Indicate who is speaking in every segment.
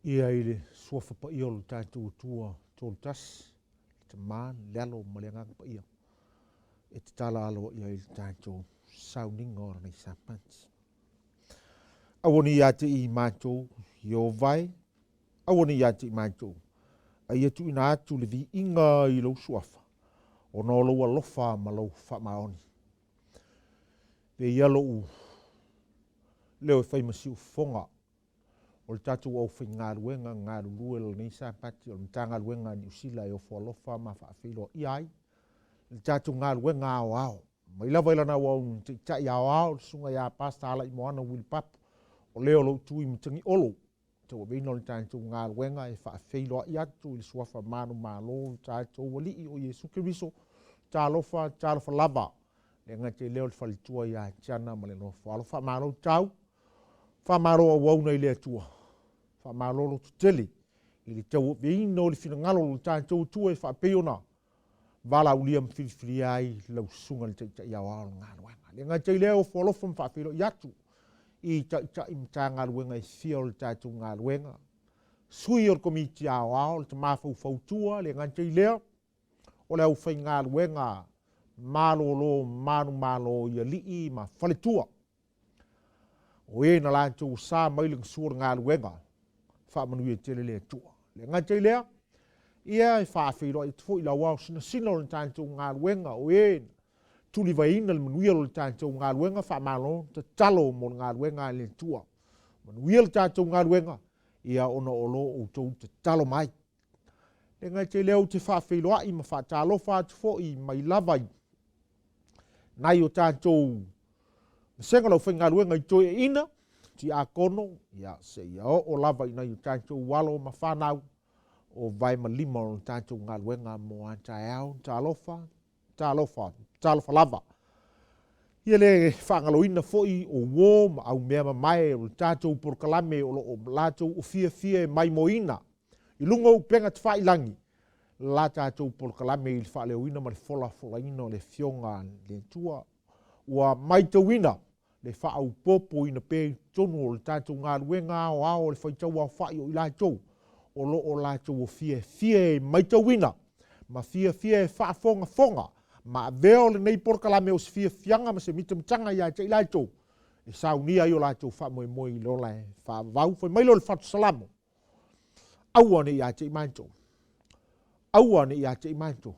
Speaker 1: Ia i le suafa paia o lo tatou Atua Toatasi, le Tama, le Alo ma le Agaga Paia, e tatala aloaia ai le tatou sauniga o lenei Sapati. Aua ne i ia te i matou, Ieova e, aua ne i ia te i matou, a ia tuuina atu le viiga i lou suafa, ona o lou alofa ma lou faamaoni. Veia lou leo e fai ma siufofoga o le tatou aufaigaluega galulue o lenei Sapati o le Matagaluega a Niu Sila e ofo alofa ma faafeiloaia ai le tatou galuega aoao. Mai lava i lana auauna taitai aoao le susuga ia Pastor Alaimoana Willie Papu, o lea o lo o tu i Matagiolo, tauaveina o le tatou galuega e faafeiloai atu i le suafa manumalo o le tatou Alii o Iesu Keriso. Talofa, talofa lava, le gata i lea o le faletua ia Tiana ma le nofo alo. Faamalo tau, Faamalo auauna i le Atua, faamalo lototele i le tauaveina o le finagalo o lo tatou Atua e faapei ona valaaulia ma filifilia ai lau susuga i le Taitai Aoao o le galuega. Le gata i lea, ofo alofa ma faafeiloai atu i Taitai Matagaluega e fia o le tatou galuega, sui o le Komiti Aoao, le Tama Faufautua, le gata i lea, o le aufaigaluega malolo manumalo i alii ma faletua. O e na latou sa mai le gasu o le galuega, faamanuia tele le Atua. Le gata i lea, ia e faafeiloai atu foi i le auao sinasina o le tatou galuega, o e tulivaeina le manuia o le tatou galuega, faamalo tatalo mo le galuega a le Atua. Manuia le tatou galuega, ia ona o lo outou tatalo mai. Le gata i lea ou te faafeiloai ma faatalofa atu foi mai lava i nai o tatou vasega o le aufaigaluega i toeaiina, tiakono, ia seia oo lava i nai o tatou alo ma fanau o vae ma lima o le tatou galuega mo a taeao. Talofa, talofa, talofa lava. Ia le faagaloina foi o uo ma aumea mamae o le tatou polokalame o lo o latou ofiafia e maimoina i luga o upega tafailagi la tatou polokalame i le faaleoina ma le folafolaina o le Afioga a le Atua. Ua maitauina le faaopoopoina pea i totonu o le tatou galuega aoao o le faitauaofai o i latou o lo o latou fiafia e maitauina ma fiafia e faafogafoga ma avea o lenei polokalame o se fiafiaga ma se mitamitaga ia te i latou e saunia ai o latou faamoemoe i le ola e faavavau. Fai mai lea o le Fatu Salamo, Aua ne i ia te i matou, aua ne i ia te i matou,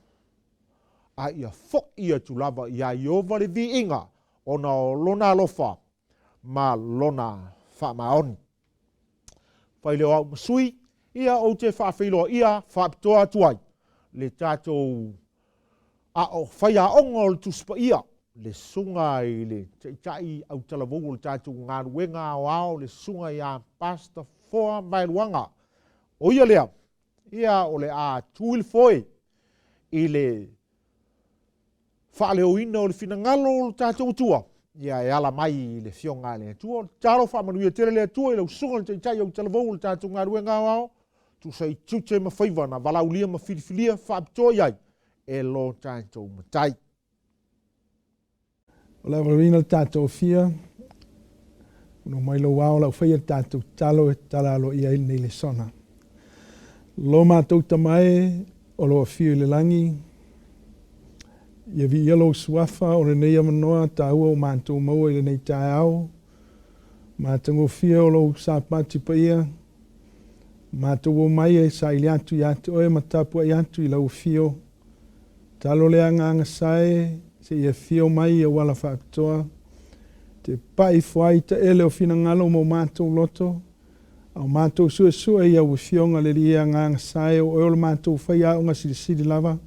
Speaker 1: a ia foi atu lava iā Ieova le viiga ona o lona alofa ma lona faamaoni. Fai lea o au ma sui, ia ou te faafeiloaia faapitoa atu ai le tatou ao faiaoga o le Tusi Paia, le susuga i le Taitai Autalavou o le tatou galuega aoao, le susuga ia Pastor Foa Vaeluaga. O ia lea, ia o le a tu i le foe i le faaleoina o le finagalo o lo tatou Atua, ia e ala mai i le Afioga a le Atua. Tatalo faamanuia tele le Atua i lau Susuga i le Taitai Autalavou o le tatou galuega aoao, tusa i tiute ma faiva na valaaulia ma filifilia faapitoa i ai e lo tatou Matai.
Speaker 2: O le avaloina le tatou afia, Ono mai lou ao lau faia le tatou tatalo e tatala aloaia ai lenei lesona. Lo matou Tama e o lo afio i le lagi, ia viia lou suafa o lenei avanoa taua ua matou maua i lenei taeao, matagofie o lou Sapati paia, matou omai e saili atu ia te oe ma tapuai atu i lau afio. Talo le agaga sae seia afio mai i auala faapitoa, te pai ifo ai taele o finagalo mo matou loto, a o matou suesue i au afioga le Alii Agaga sae o oe o le matou faiaoga silisili lava,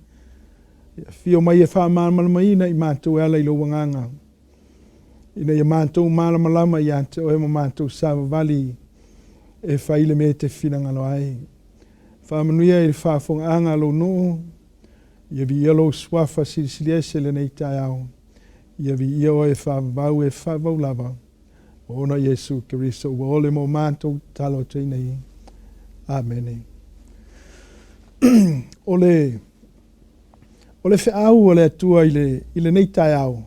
Speaker 2: e afio mai e faamalamalamaina i matou e ala i lou agaga, ina ia matou malamalama ia te oe ma matou savavali e fai le mea e te finagalo ai. Faamanuia i le faafogaaga a lou nuu, ia viia lou suafa silisili ese lenei taeao, ia viia oe e faavavau e faavavau lava, ona Iesu Keriso ua ole mo matou tatalo atu ai nei. Amene. O le o le feau a le Atua i le i lenei taeao,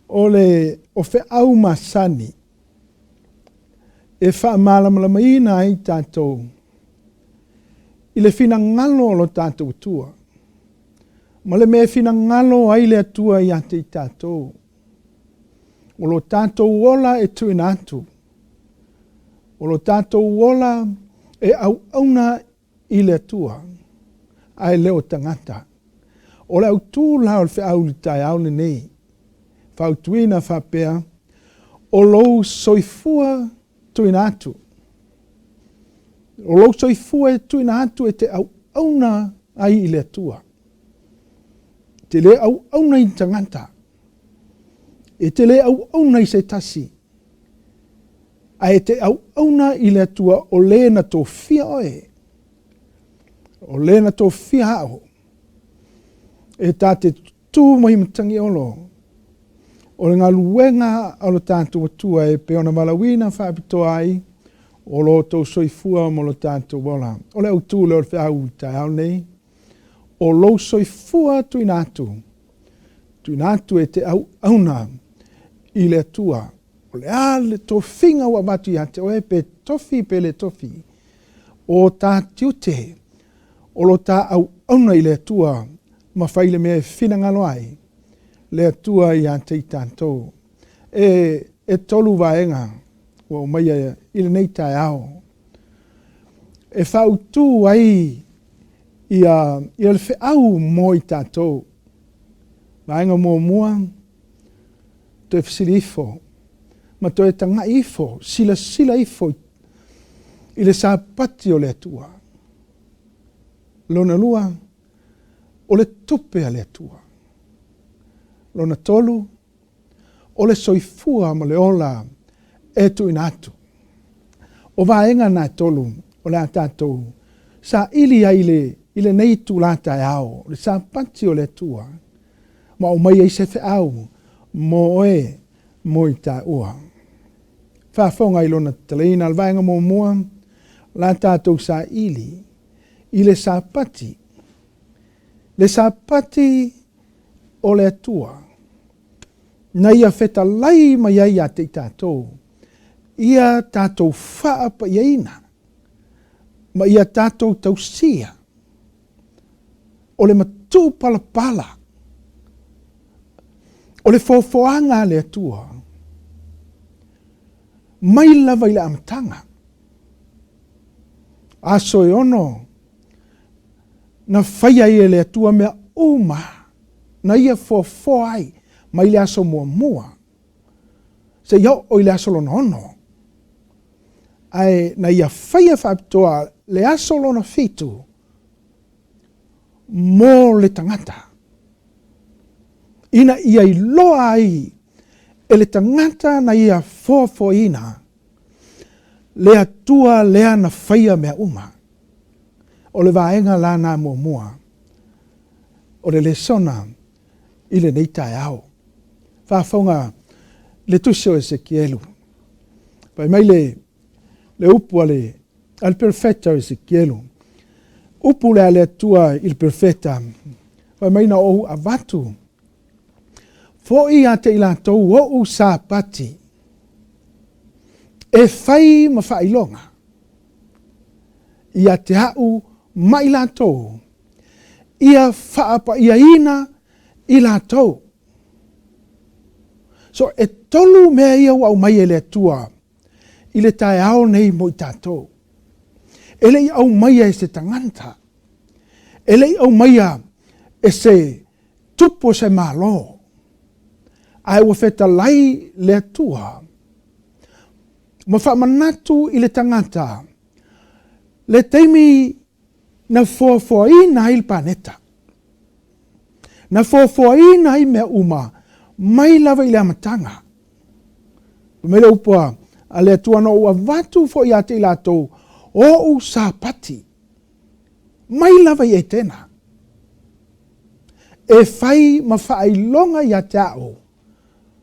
Speaker 2: o le o feau masani. e faamalamalamaina ai tatou i le finagalo o lo tatou Atua, ma le mea e finagalo ai le Atua ia te i tatou. O lo tatou ola e tuuina atu, o lo tatou ola e auauna i le Atua, ae le o tagata. O le autū la o le feau i le taeao lenei, fautuina faapea, o lou soifua tuuina atu. O lou soifua e tuuina atu e te auauna ai i le Atua. E te le auauna i ni tagata. E te le auauna i se tasi. Ae e te auauna i le Atua o le na tofia oe. O le na tofia a'u e ta te tutū mai Matagiolo. O le galuega a lo tatou Atua e pei ona valaauina faapitoa ai o lo outou soifua ma lo tatou ola. O le autū lea o le feau i le taeao lenei, o lou soifua tuuina atu, tuuina atu e te auauna i le Atua. O le a le tofiga ua avatu ia te oe, pe tofi pe le tofi, o ta tiute, o lo ta auauna i le Atua ma fai le mea e finagalo ai le Atua ia te i tatou. E, e tolu vaega ua aumaia i lenei taeao e faautu ai ia, ia le feau mo i tatou. Vaega muamua, toe fesili ifo ma toe tagai ifo, silasila ifo i le Sapati o le Atua. Lona lua, o le tupe a le Atua. Lona tolu, o le soifua ma le ola e tuuina atu. O vaega na e tolu o le a tatou saili ai i le, i lenei itulā taeao, le Sapati o le Atua, ma aumai ai se feau mo oe mo i tāua. Faafofoga i lona tatalaina o le vaega muamua, o le a tatou saili i le Sapati, le Sapati o le Atua, na ia fetalai mai ai ia te i tatou, ia tatou faapaiaina, ma ia tatou tausia, o le matuupalapala, o le foafoaga a le Atua, mai lava i le amataga. Aso e ono na faia ai e le Atua mea uma na ia foafoa ai mai le aso muamua seia oo i le aso lona ono, ae na ia faia faapitoa le aso lona fitu mo le tagata, ina ia iloa ai e le tagata na ia foafoaina le Atua lea na faia mea uma. O le vaega la na muamua o le lesona i lenei taeao. Faafofoga le tusi o Esekielu. Fai mai le, le upu a le, a le perofeta o Esekielu. Upu lea a le Atua i le perofeta. Fai mai na ou avatu foi ia te i latou o'u Sapati e fai ma faailoga ia te a'u ma i latou, ia faapaiaina i latou. So, e tolu mea ia ua aumai e le Atua i le taeao nei mo i tatou. E le i aumaia e se tagata, e le i aumaia e se tupu o se Malo, ae ua fetalai le Atua ma faamanatu i le tagata le taimi na foafoaina ai le paneta, na foafoaina ai mea uma mai lava i le amataga. Fai mai le upu a le Atua, Na ou avatu foi ia te i latou o'u Sapati, mai lava i Etena, e fai ma faailoga ia te a'u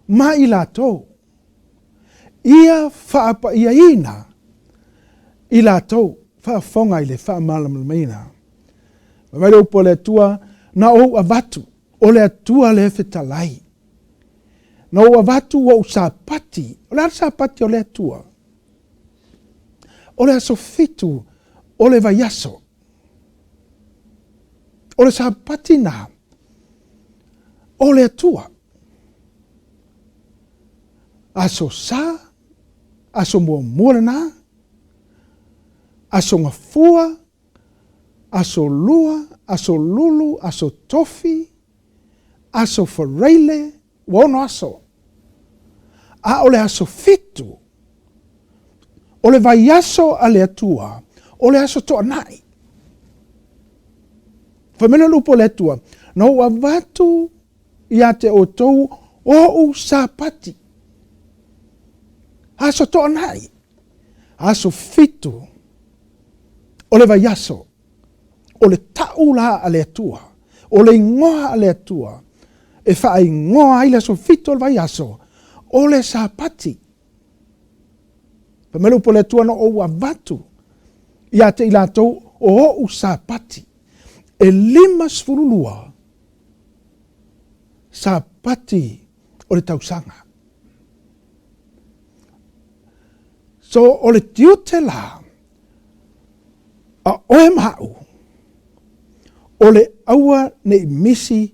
Speaker 2: ma i latou, ia faapaiaina i latou. Faafofoga i le faamalamalamaina. Fai mai le upu a le Atua, Na ou avatu, o le Atua lea e fetalai, na ou avatu o'u Sapati. O le a le Sapati o le Atua? O le aso fitu o le vaiaso. O le Sapati na o le Atua. Aso Sa, aso muamua lena, aso Gafua, aso Lua, aso Lulu, aso Tofi, aso Faraile, ua ono aso. A o le aso fitu, o le vaiaso a le Atua, o le aso toanai. Fai mai le upu a le Atua, na ou avatu ia te outou ou Sapati. Aso toanai, aso fitu o le vaiaso. O le ta'u la a le Atua, o le igoa a le Atua, e faaingoa ai le aso fitu o le vaiaso, o le Sapati. Fai mai le upu a le Atua, na ou avatu ia te i latou o o'u Sapati, e 52 Sapati o le tausaga. So, o le tiute la, a oe ma a'u, o le aua ne i misi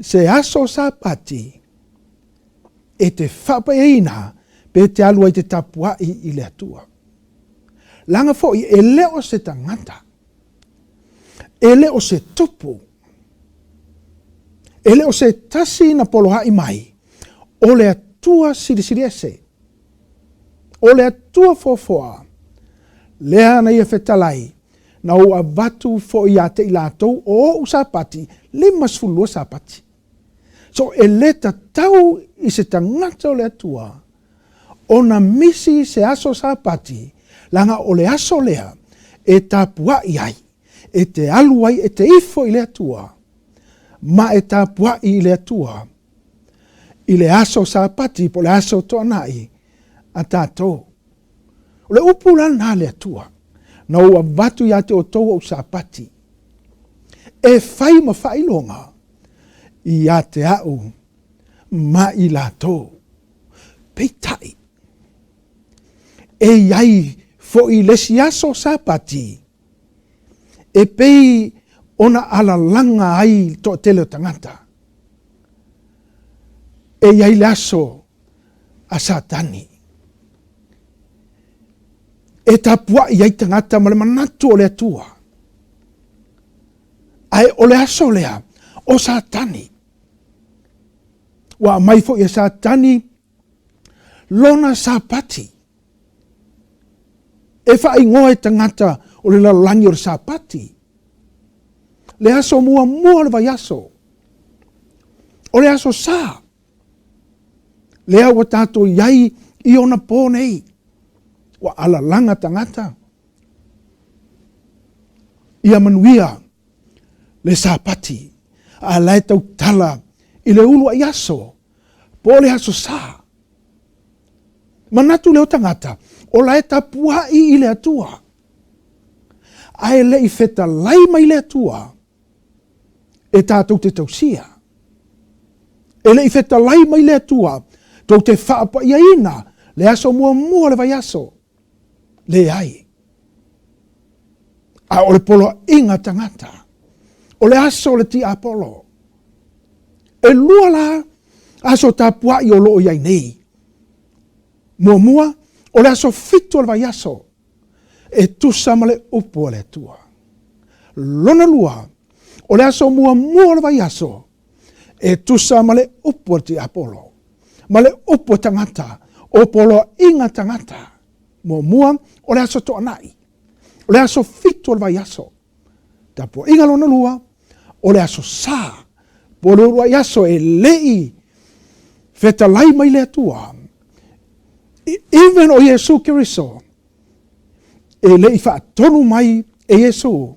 Speaker 2: se aso Sapati e te faapaiaina pe te alu ai te tapua'i i le Atua. Leaga fo'i e le o se tagata, e le o se tupu, e le o se tasi na poloha'i mai, o le Atua Silisili Ese. O le Atua foafoa, lea na ia fetalai, na ou avatu foi ia te i latou o o'u Sapati, 52 Sapati. So e le tatau i se tagata o le Atua ona misi se aso Sapati, leaga o le aso lea e tapua'i ai, e te alu ai e te ifo i le Atua, ma e tapua'i i le Atua i le aso Sapati po o le aso Toanai a tatou. O le upu la lena a le Atua, na ou avatu ia te outou ou Sapati, e fai ma faailoga ia te a'u ma i latou. Peitai, e i ai foi le isi aso Sapati e pei ona alalaga ai le toatele o tagata. E i ai le aso a Satani e tapuai ai tagata ma le manatu o le Atua. Ae o le aso lea o Satani. Ua aumai foi e Satani lona Sapati e faaigoa e tagata o le lalolagi o le Sapati, le aso muamua o le vaiaso, o le aso Sa, lea ua tatou i ai i ona pō nei, ua alalaga tagata, ia manuia le Sapati, a la e tautala i le uluai aso, po o le aso Sa. Manatu lea o tagata, o la e tapua'i i le Atua, ae le i fetalai mai le Atua e tatou te tausia. E le i fetalai mai le Atua tou te faapaiaina le aso muamua o le vaiaso. Leai. A o le poloaiga tagata, o le aso o le tiapolo. E lua la aso tapuai o lo o i ai nei. Muamua, o le aso fitu o le vaiaso, e tusa ma le upu a le Atua. Lona lua, o le aso muamua o le vaiaso, e tusa ma le upu a le tiapolo, ma le upu a tagata, o poloaiga tagata. Muamua, o le aso toanai, o le aso fitu o le vaiaso. Tapuaiga lona lua, o le aso Sa, po o le uluai aso e le i fetalai mai le Atua. Even o Iesu Keriso, e le i faatonu mai e Iesu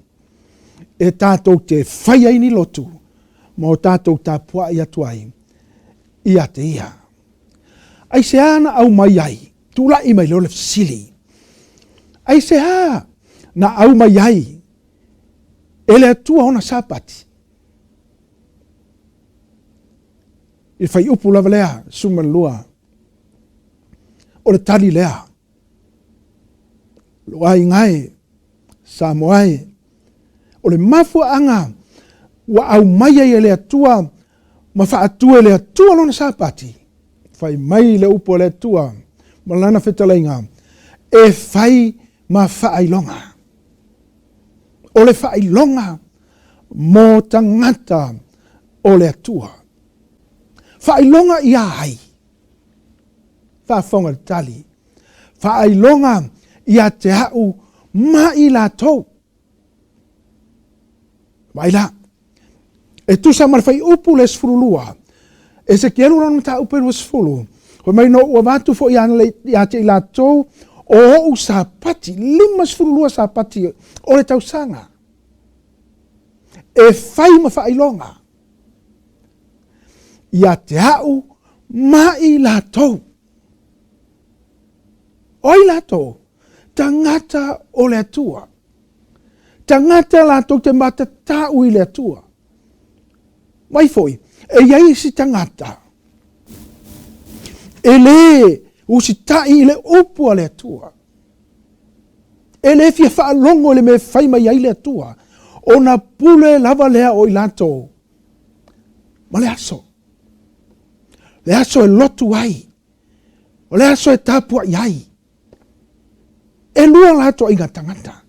Speaker 2: e tatou te fai ai ni lotu ma o tatou tapuai atu ai ia te ia. Aisea na aumai ai? Tulai mai lea o le fesili. Aisea na aumai ai e le Atua ona Sapati? I le fuaiupu lava lea, 12, o le tali lea. Lou aiga e, Samoa e, o le mafuaaga ua aumai ai e le Atua ma faatu e le Atua Lona Sapati, fai mai le upu a le Atua ma Lana fetalaiga, e fai ma faailoga. O le faailoga mo tagata o le Atua. Faailoga ia ai? Faafofoga le tali. Faailoga ia te au ma i latou. Vaai la, e tusa ma le fuaiupu le 12, Esekielu lona mataupu e 20, fai mai, Na ou avatu foi ia te i latou o ou sapati, 52 sapati o le tausaga, e fai ma faailoga ia te au ma i latou. O ai latou? Tagata o le Atua. Tagata latou te matatau i le Atua. Mai foi, e i ai isi tagata e lē usitai i le upu a le Atua. E le fia faalogo i le mea e fai mai ai le Atua, ona pule lava lea o i latou ma le aso. Le aso e lotu ai, o le aso e tapuai ai. E lua la ituaiga tagata.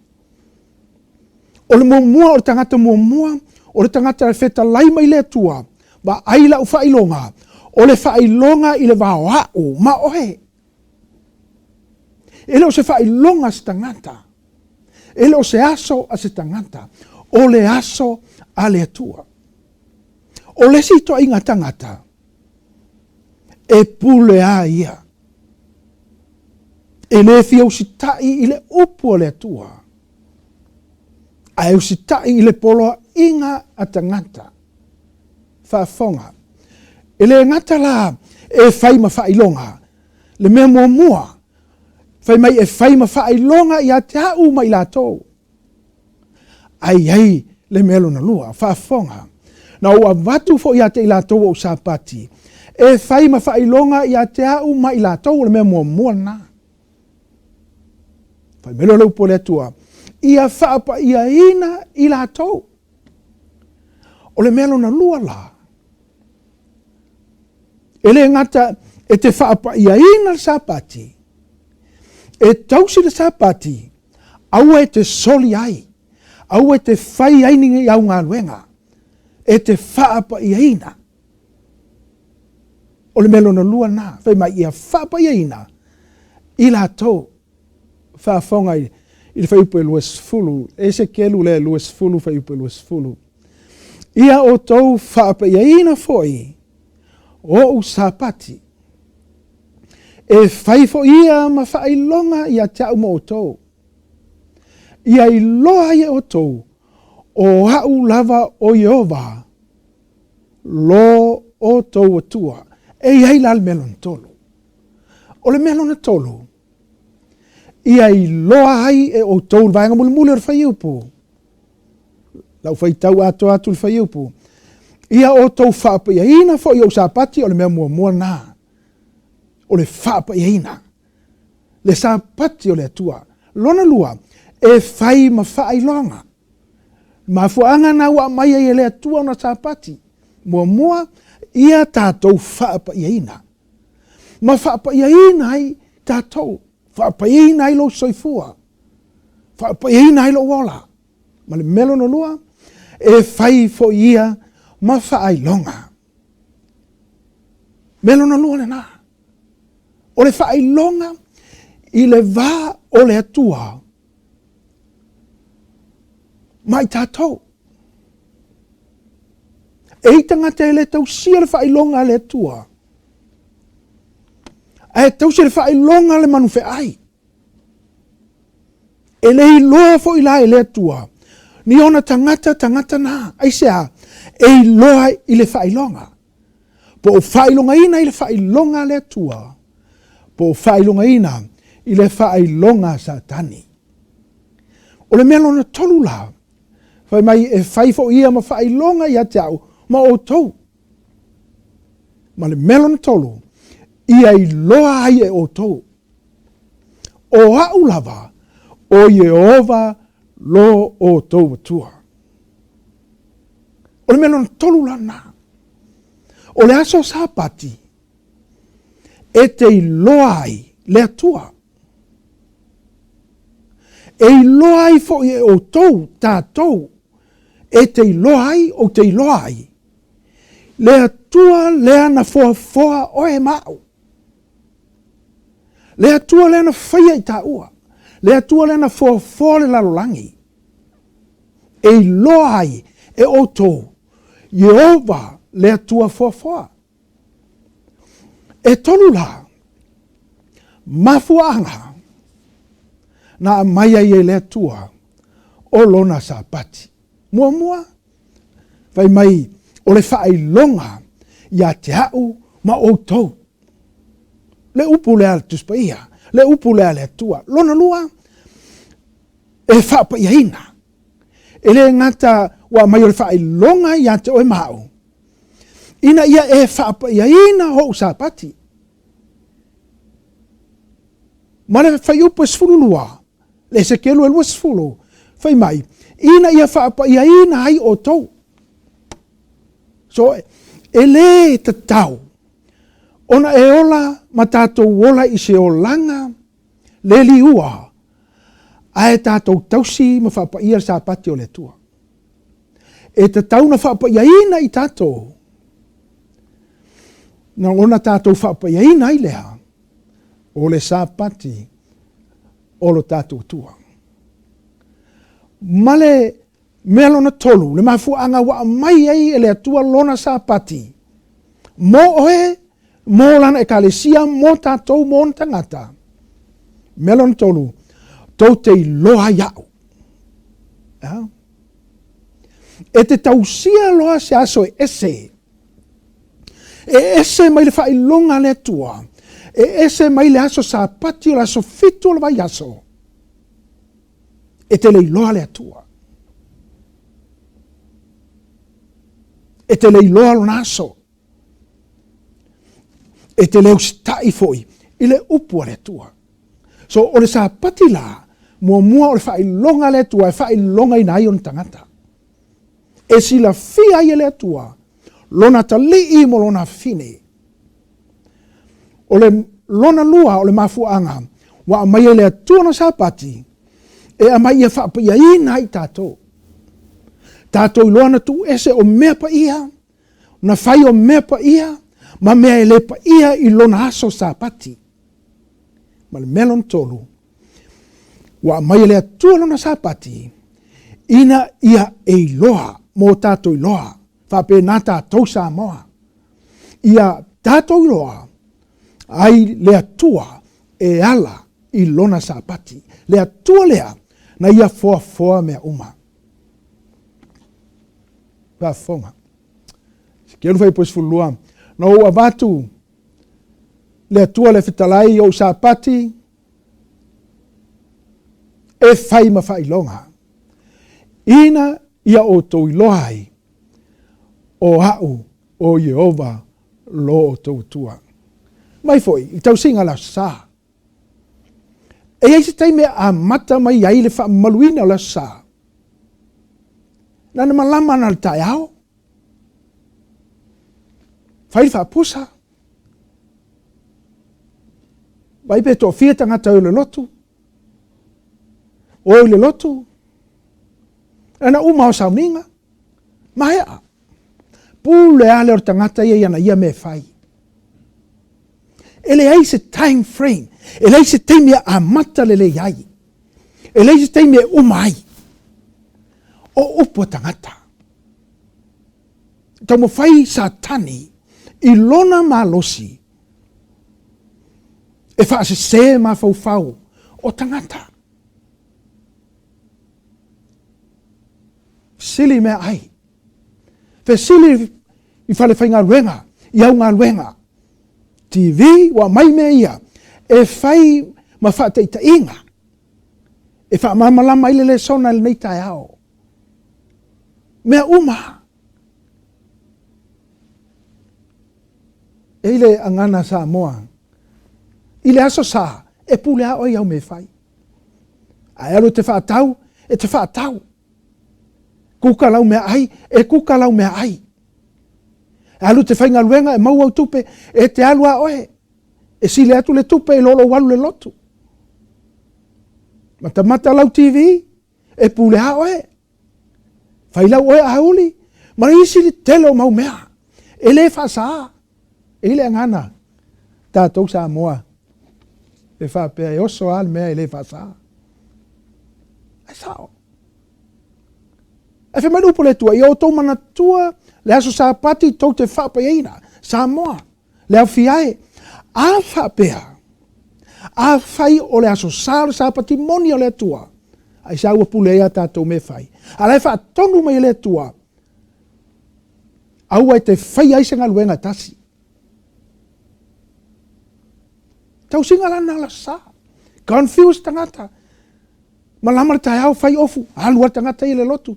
Speaker 2: O le muamua, o le tagata muamua, o le tagata e fetalai mai le Atua, vaai lau faailoga, o le faailoga i le va o a'u ma oe. E le o se faailoga a se tagata, e le o se aso a se tagata, o le aso a le Atua. O le isi ituaiga tagata, e pule a ia. E le fia usitai i le upu a le Atua, ae usitai i le poloaiga a tagata. Faafofoga. E le gata la e fai ma faailoga, le mea muamua, fai mai e fai ma faailoga ia te au ma i latou. Ae i ai le mea lona lua, faafofoga, na ou avatu foi ia te i latou ou Sapati, e fai ma faailoga ia te au ma i latou, o le mea muamua lena. Fai mai loa le upu a le Atua, ia faapaiaina i latou. O le mea lona lua la, e le gata e te faapaiaina le Sapati, e tausi le Sapati, aua e te soli ai, aua e te fai ai ni au galuega, e te faapaiaina. O le mea lona lua lena, fai mai ia faapaiaina i latou. Faafofoga i le fuaiupu e 20, Esekielu lea 20 fuaiupu e 20. Ia outou faapaiaina foi ou Sapati, e fai foi ia ma faailoga ia te au ma outou, ia iloa ai e outou o a'u lava o Ieova lo outou Atua. E i ai la le mea lona tolu. O le mea lona tolu, ia iloa ai e outou le vaega mulimuli o le fuaiupu. Lau faitau atoa atu le fuaiupu. Ia outou faapaiaina foi ou Sapati, o le mea muamua lena, o le faapaiaina. Le Sapati o le Atua. Lona lua, e fai ma faailoga. Mafuaaga na ua aumai ai e le Atua ona Sapati. Muamua, ia tatou faapaiaina. Ma faapaiaina ai tatou, faapaiaina ai lou soifua, faapaiaina ai lou ola. Ma le mea lona lua, e fai foi ia ma faailoga. Mea lona lua lena, o le faailoga i le va o le Atua ma i tatou. E i tagata e le tausia le faailoga a le Atua, ae tausi le faailoga a le manufeai. E le iloa foi la e le Atua ni ona tagata tagata na. Aisea? E iloa i le faailoga. Po o faailogaina i le faailoga a le Atua, po o faailogaina i le faailoga a Satani. O le mea lona tolu la, fai mai e fai foi ia ma faailoga ia te au ma outou. Ma le mea lona tolu, ia iloa ai e outou, o a'u lava ʻo Iēhova lo ʻoukou Atua. O le mea lona tolu lana, o le aso Sapati e te iloa ai le Atua. E iloa ai foʻi e ʻoukou, tātou, e te iloa ai, ou te iloa ai, le Atua lea na foafoa ʻoe ma aʻu. Le Atua lea na faia i tāua. Le Atua lea na foafoa le lalolagi. E iloa ai e ʻoukou, Iēhova le Atua foafoa. ʻEtolu lā mafuaaga na aumai ai e le Atua o lona Sapati. Muamua, fai mai o le faailoga iā te aʻu ma ʻoutou. Le upu lea a le Tusi Paia, le upu lea a le Atua. Lona lua, e faapaiaina. E le gata ua aumai o le faailoga iā te oe ma aʻu, ina ia e faapaiaina hoʻu Sapati. Ma le fuaiupu e 12, le Esekielu e 20, fai mai, ina ia faapaiaina ai ʻoutou. So, e lē tatau ona e ola ma tatou ola i se olaga le liua, ae tatou tausi ma faapaia le Sapati o le Atua. E tatau ona faapaiaina i tatou, na ona tatou faapaiaina ai lea o le Sapati o lo tatou Atua. Ma le mea lona tolu, le mafuaaga ua aumai ai e le Atua lona Sapati mo oe, mo lana ekalesia, mo tatou, mo ona tagata. Mea lona tolu, tou te iloa ai aʻu. Yeah. E te tausia loa se aso e ese. E ese mai le faailoga a le Atua. E ese mai le aso Sapati o le aso fitu o le vaiaso. E te le iloa le Atua. E te le iloa lona aso. E te le usitai foi i le upu a le Atua. So, o le Sapati la, muamua o le faailoga a le Atua e faailogaina ai ona tagata. E silafia ai e le Atua lona atalii mo lona afafine. O le lona lua o le mafuaaga ua aumai ai le Atua lona Sapati, e aumai ia faapaiaina ai tatou. Tatou iloa na tuuese o mea paia, na fai o mea paia ma mea e le paia i lona aso Sapati. Ma le mea lona tolu, ua aumai e le Atua lona Sapati, ina ia e iloa mo tatou iloa, faapena tatou Samoa, ia tatou iloa ai le Atua e ala i lona Sapati. Le Atua lea na ia foafoa mea uma. Faafofoga. Esekielu fuaiupu e 12, Na ou avatu le Atua le fetalai i ou Sapati e fai ma faailoga, ina ia outou iloa ai o aʻu o Ieova lo outou Atua. Mai foi i le tausiga o le Aso Sa. E i ai se taimi e amata mai ai le faamamaluina o le Aso Sa. Na ona malama ana le taeao, fai le faapusa, vaai pe toafia tagata o le lotu, o i le lotu, ana uma o sauniga, maea. Pule ale o le tagata ia i ana ia mea e fai. E leai se time frame, e leai se taimi e amata lelei ai, e leai se taimi e uma ai. O upu a tagata. Taumafai Satani i lona malosi e faasese mafaufau o tagata. Fesili i meaai. Fesili i fale faigaluega, i au galuega. TV, ua aumai mea ia e fai ma faataitaiga e faamalamalama ai le lesona i lenei taeao. Mea uma. E i le agana Samoa, i le aso sa, e pule a oe i au mea e fai. A e alu e te faatau, e te faatau. Kuka lau meaai, e kuka lau meaai. E alu te faigaluega e maua au tupe, e te alu a oe. E sili atu le tupe i lo lou alu i le lotu. Matamata lau TV, e pule a oe. Fai lau oe auli, ma isi le tele o mau mea. E le faasa. E i le agaga tatou Samoa e faapea e oso lava le mea e le faasa. Ae sao. Ae fai mai le upu a le Atua, ia outou manatua le aso Sapati tou te faapaiaina, Samoa, le aofia e. A faapea, afai o le aso sa o le Sapati moni a le Atua, aisea ua pule ai a tatou mea e fai? A la e faatonu mai e le Atua, aua e te faia ai se galuega e tasi. Tausiga la na la sa. Confuse tagata. Malama le taeao fai ofu, alu a tagata i le lotu.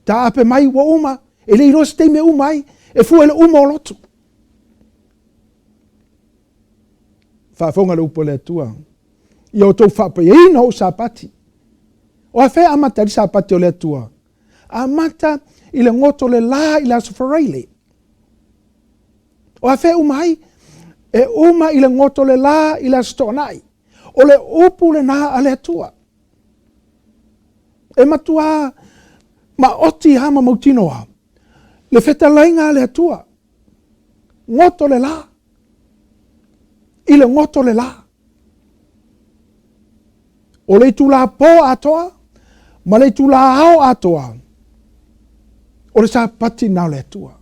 Speaker 2: Taape mai ua uma, e le iloa se taimi e uma ai, e fua i le uma o lotu. Faafofoga le upu a le Atua, ia outou faapaiaina ou Sapati. O afea e amata ai le Sapati o le Atua? Amata i le goto le la i le Aso Faraile. O afea e uma ai? E uma i le goto le la i le Aso Toonai. O le upu lena a le Atua. E matuā maoti lava ma mautinoa le fetalaiga a le Atua. Goto le la. I le goto le la. O le itulā pō atoa ma le itulā ao atoa, o le Sapati na o le Atua.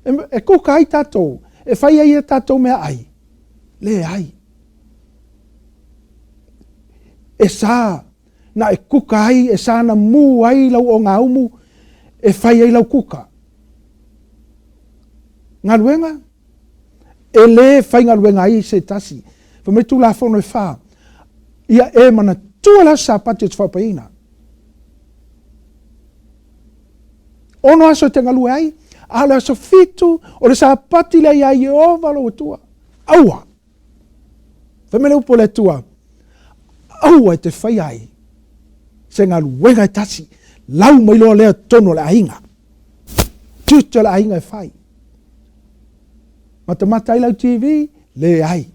Speaker 2: E, e kuka ai tātou, e fai ai e tātou mea ai. Leai. E sa na e kuka ai, e sa na mū ai lau ogaumu, e fai ai lau kuka. Galuega, e lē faigaluega ai se tasi. Fai mai Tulafono e fa, Ia e manatua le aso Sapati o te faaopaiina. Ono aso e te galue ai, a o le aso fitu o le Sapati lea iā Ieova lou Atua. Aua! Fai mai le upu a le Atua, aua e te faia ai se galuega e tasi, lau mai loa lea totonu o le aiga. Tiute o le aiga e fai. Matamata ai lau TV? Leai.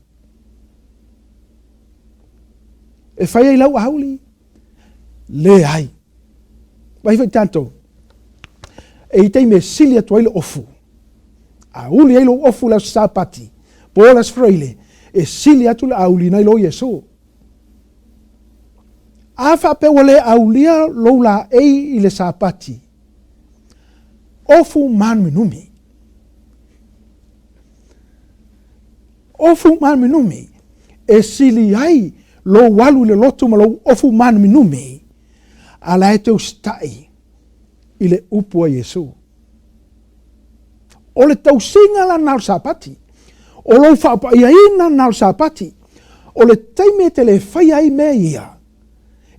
Speaker 2: E fai ai lau auli? Leai. Vai foi tatou. E i taimi e sili atu ai le ofu. Auli ai lou ofu le aso Sapati, po o le aso Faraile, e sili atu le auli nai lo Iesu. A faapea ua le aulia lou laei i le Sapati, ofu mānuminumi. Ofu mānuminumi e sili ai lou alu i le lotu ma lou ofu mānuminumi, a la e te usitai i le upu a Iesu. O le tausiga la na o le Sapati, o lou faapaiaina na o le Sapati, o le taimi e te le faia ai mea ia,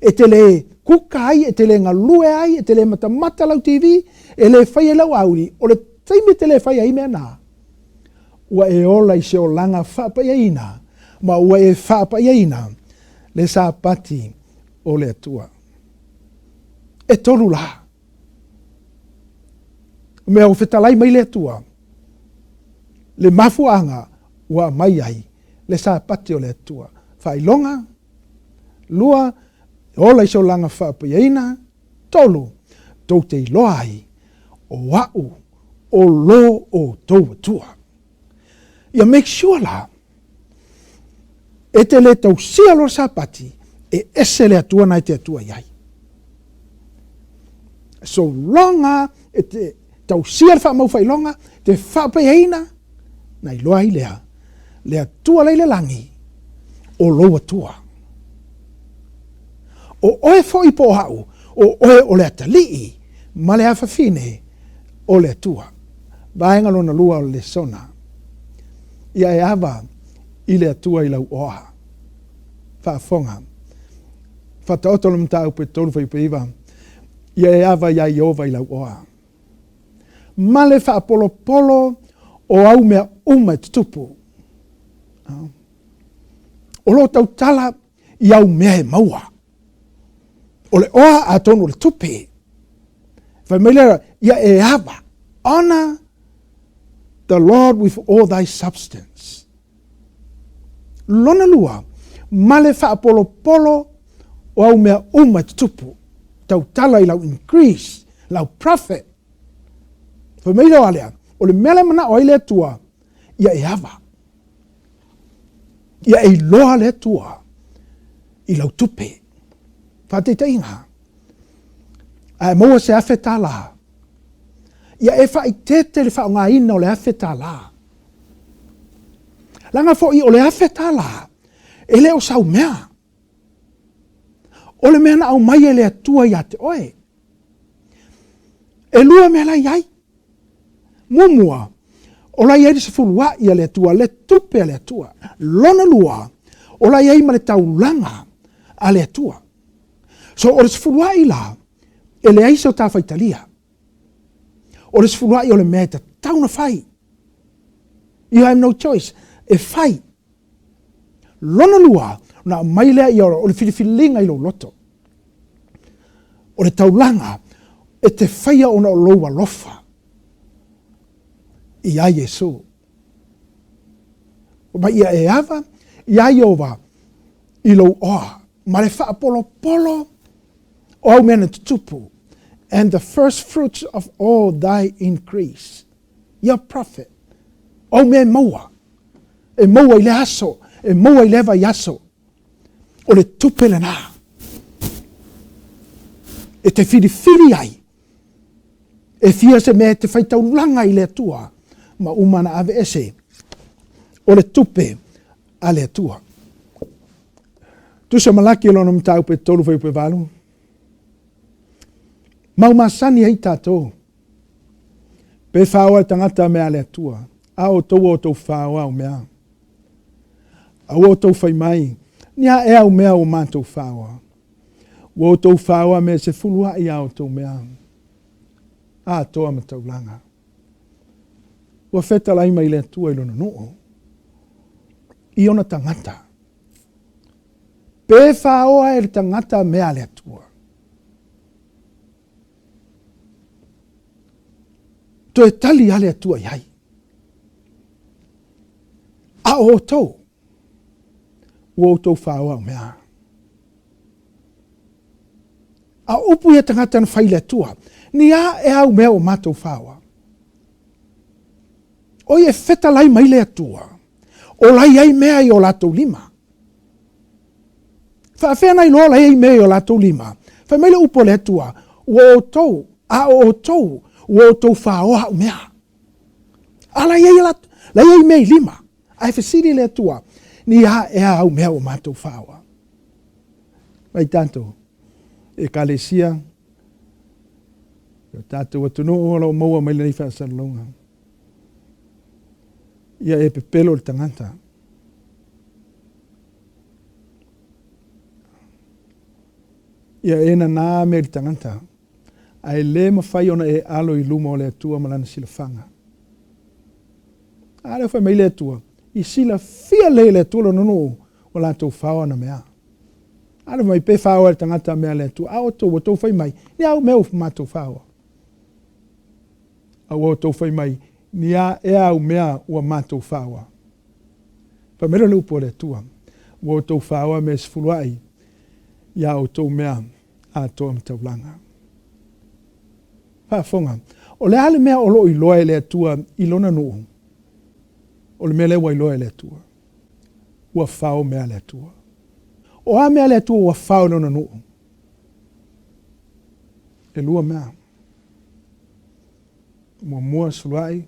Speaker 2: e te le kuka ai, e te le galue ai, e te le matamata lau TV, e le fai ai lau auli, o le taimi e te le fai ai mea na, ua e ola i se olaga faapaiaina, ma ua e faapaiaina le Sapati o le Atua. E tolu la. Mea ua fetalai mai le Atua, le mafuaaga ua aumai ai le Sapati o le Atua. Faailoga, Lua, e ola i se olaga faapaiaina. Tolu, tou te iloa ai o a'u o lo outou Atua. Ia make sure la, e te le tausia loa le Sapati, e ese le Atua na e te Atua i ai. So long a e te tausia le faamau faailoga, te faapaiaina, na iloa ai lea, le Atua la i le lagi, o lou Atua. O oe foi po o a'u, o oe o le atalii ma le afafine o le Atua. Vaega lona lua o le lesona, Ia e ava i le Atua i lau oa. Faafofoga. Faataoto le mataupu e 3:9, Ia e ava iā Ieova i lau oa. Ma le faapolopolo o au mea uma e tutupu. O lo tautala i au mea e maua. O le oa atonu o le tupe. Fai mai lea, ia e ava. Honor the Lord with all thy substance. Lona lua, ma le faapolopolo o au mea uma e tutupu. Tautala i lau increase, lau profit. Fai mai lea o alea, o le mea le manao ai le Atua, ia e ava. Ia e iloa le Atua i lau tupe. Faataitaiga, a e maua se $1,000, ia e faaeteete le faaaogaina o le $1,000. Leaga foi o le $1,000 e le o sau mea. O le mea na aumai e le Atua ia te oe. E lua mea la i ai. Muamua, o la i ai le sefulua'i a le Atua, le tupe a le Atua. Lona lua, o la i ai ma le taulaga a le Atua. So, o le sefulua'i la, e leai se o ta faitalia. O le sefulua'i o le mea e tatau ona fai. You have no choice. E fai. Lona lua, ona aumai lea ia o le filifiliga i lou loto. O le taulaga e te faia ona o lou alofa iā Iesu. Ma ia e ava iā Ieova i lou oa ma le faapolopolo o au mea na tutupu, and the first fruits of all thy increase, your profit, o au mea e maua. e maua i lea aso, e maua i lea vaiaso. O le tupe lenā e te filifili ai e fia se mea e te faitaulaga i le Atua ma uma na aveese o le tupe a le Atua. Tusa Malaki lona mataupu e 3 fuaiupu e 8. Mau masani ai tatou pe faoa le tagata mea a le Atua, a outou ua outou faoa au mea. Aua outou fai mai, ni a ea au mea ua matou faoa? Ua outou faoa mea e sefulua'i a outou mea atoa ma taulaga. Ua fetalai mai le Atua i lona nuu, i ona tagata. Pe faoa e le tagata mea a le Atua. Toe tali lava le Atua i ai. A o outou, ua outou faoa au mea. A o upu ia tagata na fai i le Atua, ni a ea au mea ua matou faoa? O ia e fetalai mai le Atua, o la i ai mea i o latou lima. Faafea na iloa la i ai mea i o latou lima? Fai mai le upu a le Atua, ua outou, a o outou, ua outou faoa au mea. A la i ai, la i ai mea i lima. Ae fesili le Atua, ni a ea au mea ua matou faoa? Mai tatou, Ekalesia, o tatou atunuu o lo o maua mai lenei faasalalauga. Ia e pepelo le tagata. Ia e nanā mea i le tagata, ae le mafai ona e alo i luma o le Atua ma lana silafaga. A lea fai mai le Atua, i silafia lelei e le Atua lona nuu ua latou fao ana mea. A lea fai mai, pe fao e le tagata mea a le Atua, a outou ua outou fai mai, ni a au mea ua matou faoa? A ua outou fai mai, ni a ea au mea ua matou faoa? Fai mai lea o le upu a le Atua, Ua outou faoa mea e sefulua'i i a outou mea atoa ma taulaga. Faafofoga, o le a le mea o lo o iloa e le Atua i Lona nuu? O le mea lea ua iloa e le Atua, ua fao mea a le Atua. O a mea a le Atua ua fao i Lona nuu? E lua mea. Muamua, sefulua'i,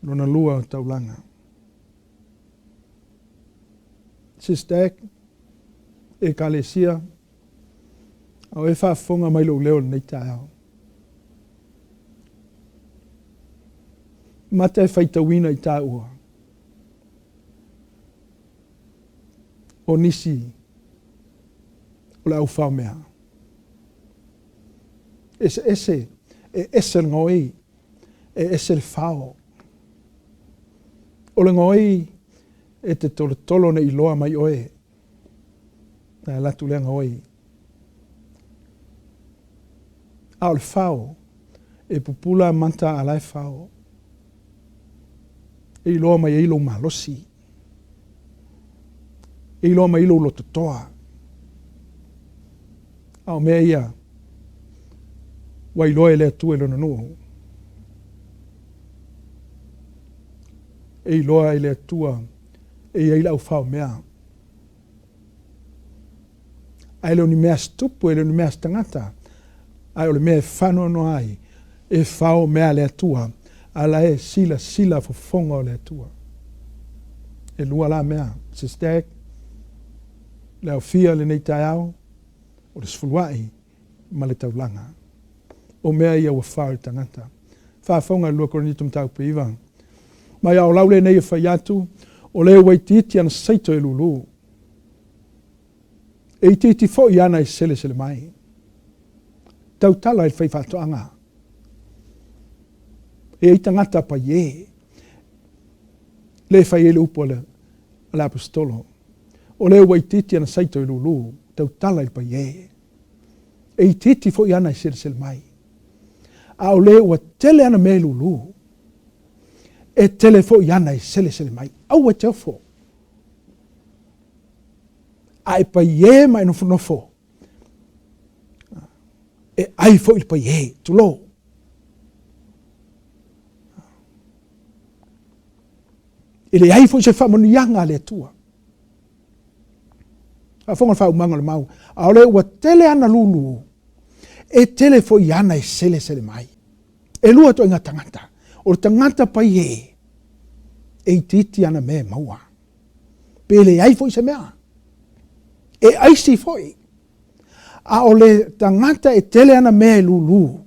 Speaker 2: lona lua o taulaga. Sister Ekalesia, a o e faafofoga mai lou leo i lenei taeao. Mata e faitauina i taua o nisi o le au faomea. Eseese, e ese le gaoi e ese le fao. O le gaoi e te tolotolo nei iloa mai oe. Na e alu atu lea gaoi. A o le fao, e pupula mata a la e fao. E iloa mai ai lou malosi. E iloa mai ai lou lototoa. A o mea ia, ua iloa e le Atua i Lona nuu. E iloa e le Atua e i ai le aufao mea. Ae le o ni mea a se tupu, e le o ni mea a se tagata, ae o le mea e faanoanoa ai, e fao mea a le Atua, a la e silasila fofoga o le Atua. E lua la mea, se stag, le aofia i lenei taeao, o le sefuluai ma le taulaga. O mea ia ua fao i le tagata. Faafofoga i le 2 Korinito mataupu e 9. Mai a o lau lenei e fai atu, o le ua itiiti ana saito e lulu. E itiiti foi ana e selesele mai. Tautala i le faifaatoaga. E i ai tagata paie. Le fai ai le upu a le, a le aposetolo. O le ua itiiti ana saito e lulu, tautala i le paie. E itiiti foi ana e selesele mai. A o le ua tele ana mea e lulu, e tele foi ana e selesele mai. Aua e te ofo. A e paie ma e nofonofo, e ai foi le paie, tulou. E leai foi se faamanuiaga a le Atua. Faafofoga le faaumaga o le mau, a o le ua tele ana lulu, e tele foi ana e selesele mai. E lua ituaiga tagata, o le tagata paie, e itiiti ana mea e maua. Pe leai foi se mea. E aisi foi. A o le tagata e tele ana mea e lulu,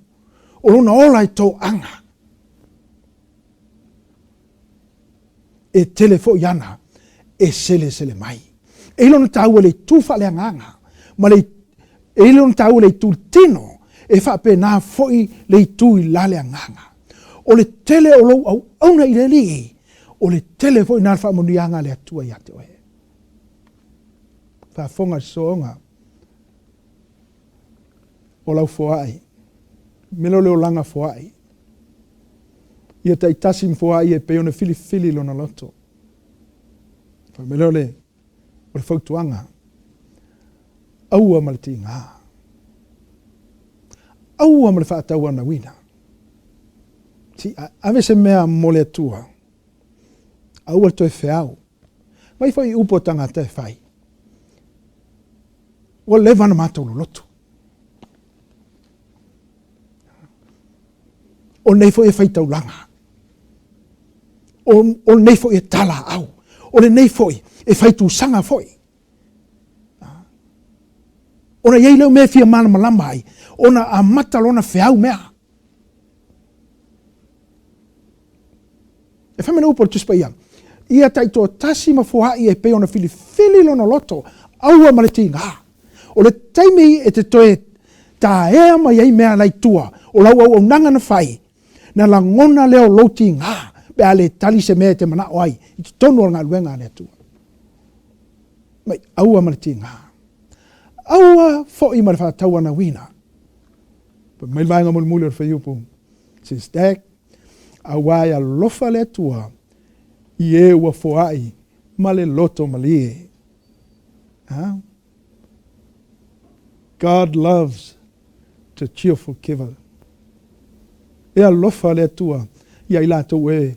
Speaker 2: o lona ola e toaga. E tele foi ana e selesele mai. E i lona taua i le itu faaleagaga, ma le e i lona taua i le itu tino, e faapena foi le itu i la le agaga. O le tele o lou auauna i le Alii, o le tele foi na le faamanuiaga a le Atua ia te oe. Faafofoga i le sooga o lau foai, mele o le olaga foai. Ia taitasi ma foai e pei ona filifili i lona loto. Fai mai lea o le, o le fautuaga, aua ma le tiga. Aua ma le faatauanauina. Si ave se mea mo le Atua, aua le toe feau. Mai foi i upu a tagata e fai. Ua leva ona matou lolotu. O nei foi e fai taulaga. O, o lenei foi e talaau. O lenei foi e fai tusaga foi. Ona i ai lea o mea e fia malamalama ai, ona amata lona feau mea. E fai mai le upu a le Tusi Paia, ia taitoatasi ma foai e pei ona filifili lona loto, aua ma le tiga. O le taimi e te toe taea mai ai mea la i tua o lau auaunaga na fai, na lagona lea o lou tiga pe a le tali se mea e te manao ai i totonu o le galuega a le Atua. Mai aua ma le tiga. Aua foi ma le faatauanauina. Fai mai le vaega mulimuli o le fuaiupu, Says Dak, Auā e alofa le Atua i e ua foai ma le loto malie. Ha? God loves the cheerful giver. E alofa le Atua ia i latou e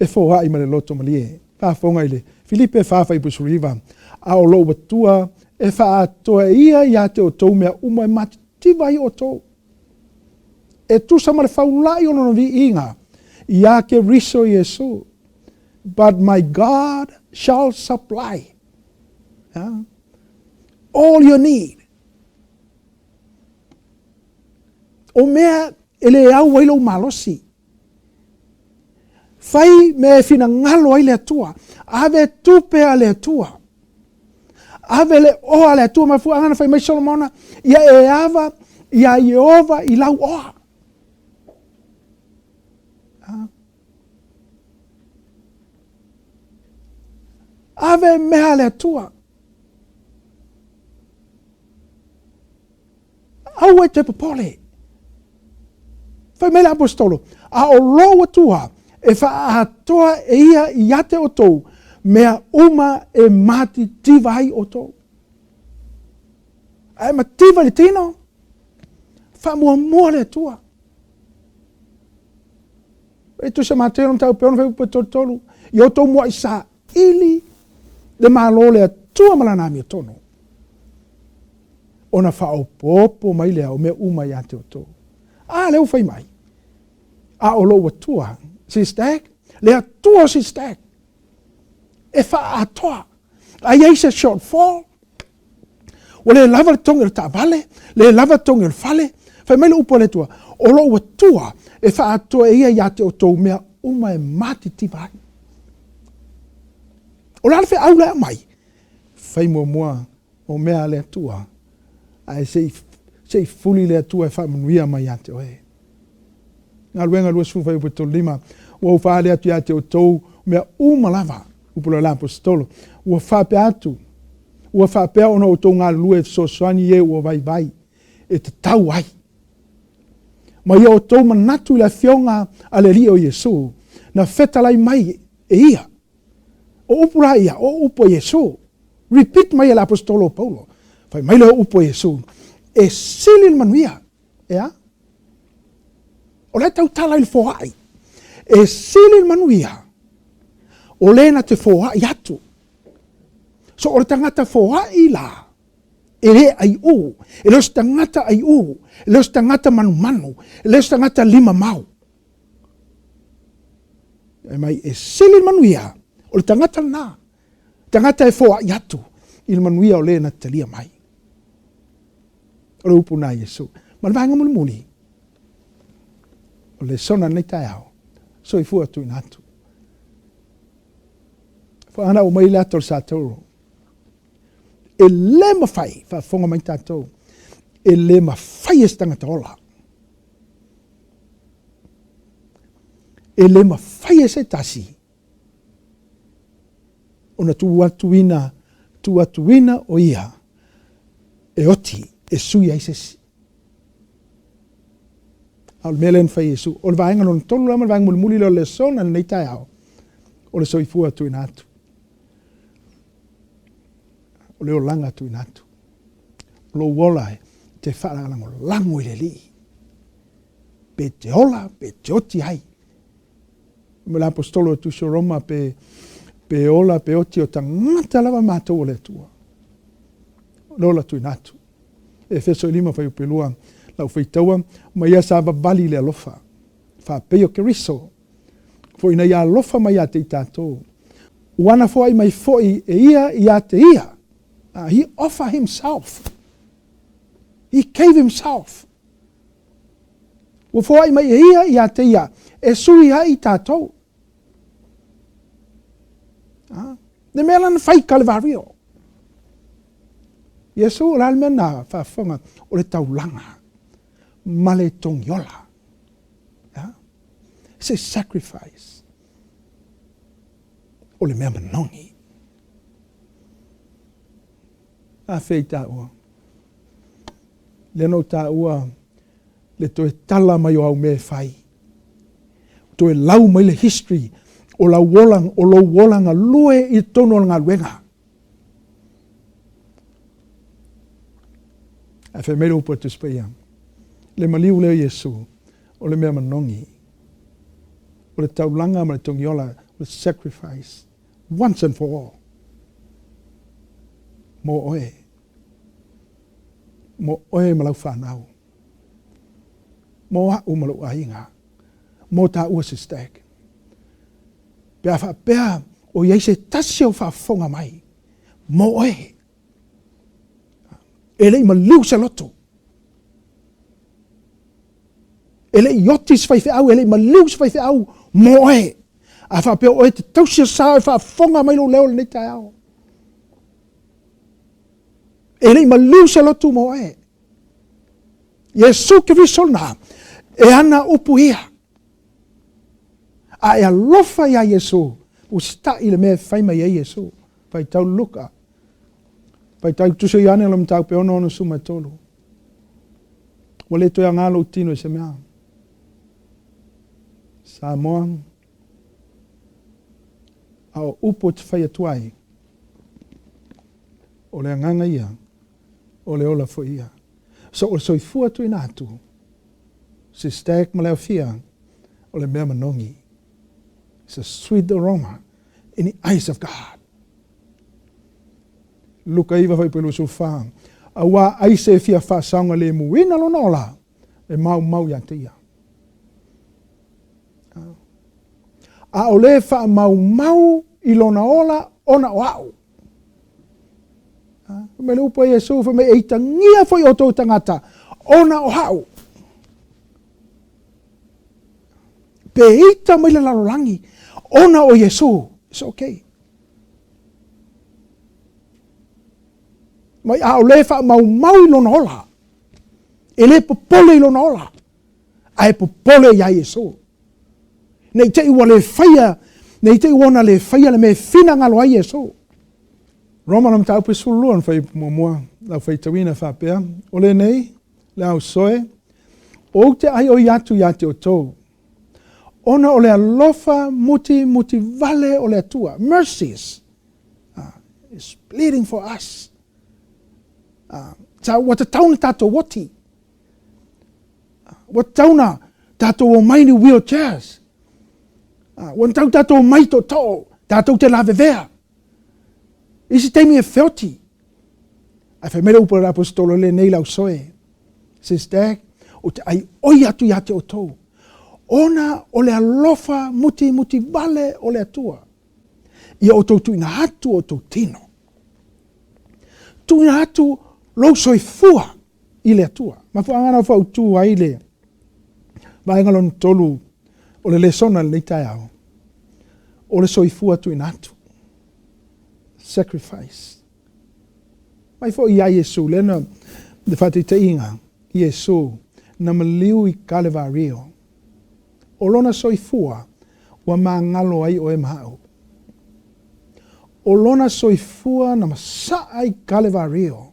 Speaker 2: e foai ma le loto malie. Faafofoga i le Filipe 4:19, A o lou Atua e faaatoa e ia ia te outou mea uma e matitiva ai outou, e tusa ma le faula'i o lona viiga iā Keriso Iesu. But my God shall supply all your need. O mea e le au ai lou malosi. Fai mea e finagalo ai le Atua. Ave tupe a le Atua. Ave le oa a le Atua. Mafuaaga na fai mai Solomona, ia e ava iā Ieova i lau oa. Ave mea a le Atua. Aua e toe popole. Fai mai le Aposetolo, A o lou Atua e faaatoa e ia ia te outou mea uma e matitiva ai outou. A e mativa i le tino, faamuamua le Atua. E tusa Mateo mataupu e 6 fuaiupu e 33, ia outou muai saili le Malo o le Atua ma lana amiotonu, ona faaopoopo mai lea o mea uma ia te outou. A lea ua fai mai, a o lou Atua, Sistag, le Atua o Sistag, e faaatoa. A i ai se shortfall, Ua le lava le togi o le taavale, le lava le togi o le fale. Fai mai le upu a le Atua, o lou Atua e faaatoa e ia ia te outou mea uma e matitiva ai. O le a le feau la e aumai? Fai muamua o mea a le Atua, ae se i, se i fuli le Atua e faamanuia mai ia te oe. Galuega 20 fuaiupu 35, Ua ou faaali atu ia te outou mea uma lava, upu a le Aposetolo, ua faapea atu, ua faapea ona outou galulue e fesoasoani i e ua vaivai, e tatau ai. Ma ia outou manatu i le Afioga a le Alii o Iesu, na fetalai mai e ia. O upu la ia, o upu a Iesu. Repeat mai e le Aposetolo o Paulo. Fai mai lea o upu a Iesu, e sili le manuia. E a? O la e tautala i le foai. E sili le manuia o le na te foai atu. So o le tagata foai la, e le aiu, e le o se tagata aiu, e le o se tagata manumanu, e le o se tagata lima mau. E mai, e sili le manuia o le tagata lena, tagata e foai atu i le manuia o le na te talia mai. O le upu na Iesu. Ma le vaega mulimuli, o le lesona lenei taeao, soifua tuuina atu. Whaanau mai le ata o le Satauro. E le mawhai, whaafonga mai tātou, e le mawhai e se tangata ola. E le mawhai e se tasi ona tuu atuina, tuu atuina o ia e oti, e sui ai se isi. A o le mea lea na fai e Iesu, o le vaega lona tolu la ma le vaega mulimuli lea o le lesona i lenei taeao, o le soifua tuuina atu. O le olaga tuuina atu. O lou ola e te faalagolago i le Alii. Pe te ola, pe te oti ai. Ma le Aposetolo o Tusi o Roma, pe, pe ola, pe oti o tagata lava matou o le Atua. O le ola tuuina atu. Efeso 5 fuaiupu 2, lau faitaua, ma ia savavali i le alofa, faapei o Keriso, foi ina ia alofa mai ia te i tatou, ua anafoai mai foi e ia ia te ia. He offer himself. He gave himself. Ua foai mai e ia ia te ia e sui ai i tatou. Le mea lana fai Kalevario. Iesu, o le a le mea na faafofoga? O le taulaga ma le togiola. It's a sacrifice. O le mea manogi. A fea i taua? Lea na ou taua le toe tala mai o au mea e fai. Toe lau mai le history o lau ola, o lou ola galue i totonu o le galuega. Ae fai mai le upu a le Tusi Paia, le maliu lea o Iesu, o le mea manogi, o le taulaga ma le togiola, o le sacrifice, once and for all, mo oe, mo oe ma lau fanau, mo a'u ma lou aiga, mo tāua Sister. Pe a faapea o i ai se tasi o faafofoga mai mo oe, e le i maliu se loto, e le i oti se faifeau, e le i maliu se faifeau mo oe. A faapea o oe te tausi sa e faafofoga mai lou leo i lenei taeao, e le i maliu se loto mo oe. Iesu Keriso lena, e ana upu ia. A e alofa iā Iesu, usitai i le mea e fai mai ai Iesu. Faitau Luka. Faitau Tusi o Ioane lona mataupu e 6 63. Ua le toe aoga lou tino i se mea. Samoa, a o upu ou te fai atu ai, o le agaga ia, o le ola foi ia. So o le soifua tuuina atu, se stag ma le aofia, o le mea manogi. It's a sweet aroma in the eyes of God. Luka 9 fuaiupu 24, Auā aise e fia faasaogalemuina lona ola, e maumau ia te ia. A o le faamaumau i lona ola ona o a'u. Fai mai le upu a Iesu, fai mai, e itagia foi outou tagata ona o a'u. Pe ita mai le lalolagi ona o Iesu, it's okay. Mai a o le faamaumau i lona ola, e le popole i lona ola, ae popole iā Iesu. Ne i te i ua le faia, ne i te i ua ona le faia le mea e finagalo ai Iesu. Roma le mataupu e 12 na fuaiupu muamua, lau faitauina faapea, O lenei, le ausoe, ou te aioi atu ia te outou, ona o le alofa mutimuti vale o le Atua, mercies, is pleading for us. Sa ua tatau na tatou oti. Ua tatau na tatou omai ni wheelchairs. Ua tatau tatou omai tootoo, tatou te lavevea. Isi taimi e feoti. Ae fai mai le upu a le aposetolo lenei le ausoe, Sis Dag, ou te aioi atu ia te outou, ona o le alofa mutimuti vale o le Atua, ia outou tuuina atu outou tino, tuuina atu lou soifua i le Atua. Mafuaaga na fautu ai le vaega lona tolu o le lesona i lenei taeao, o le soifua tuuina atu. Sacrifice. Mai foi iā Iesu, lea na le faataitaiga, Iesu na maliu i Kalevario. O lona soifua ua magalo ai oe ma a'u. O lona soifua na masa'a i Kalevario.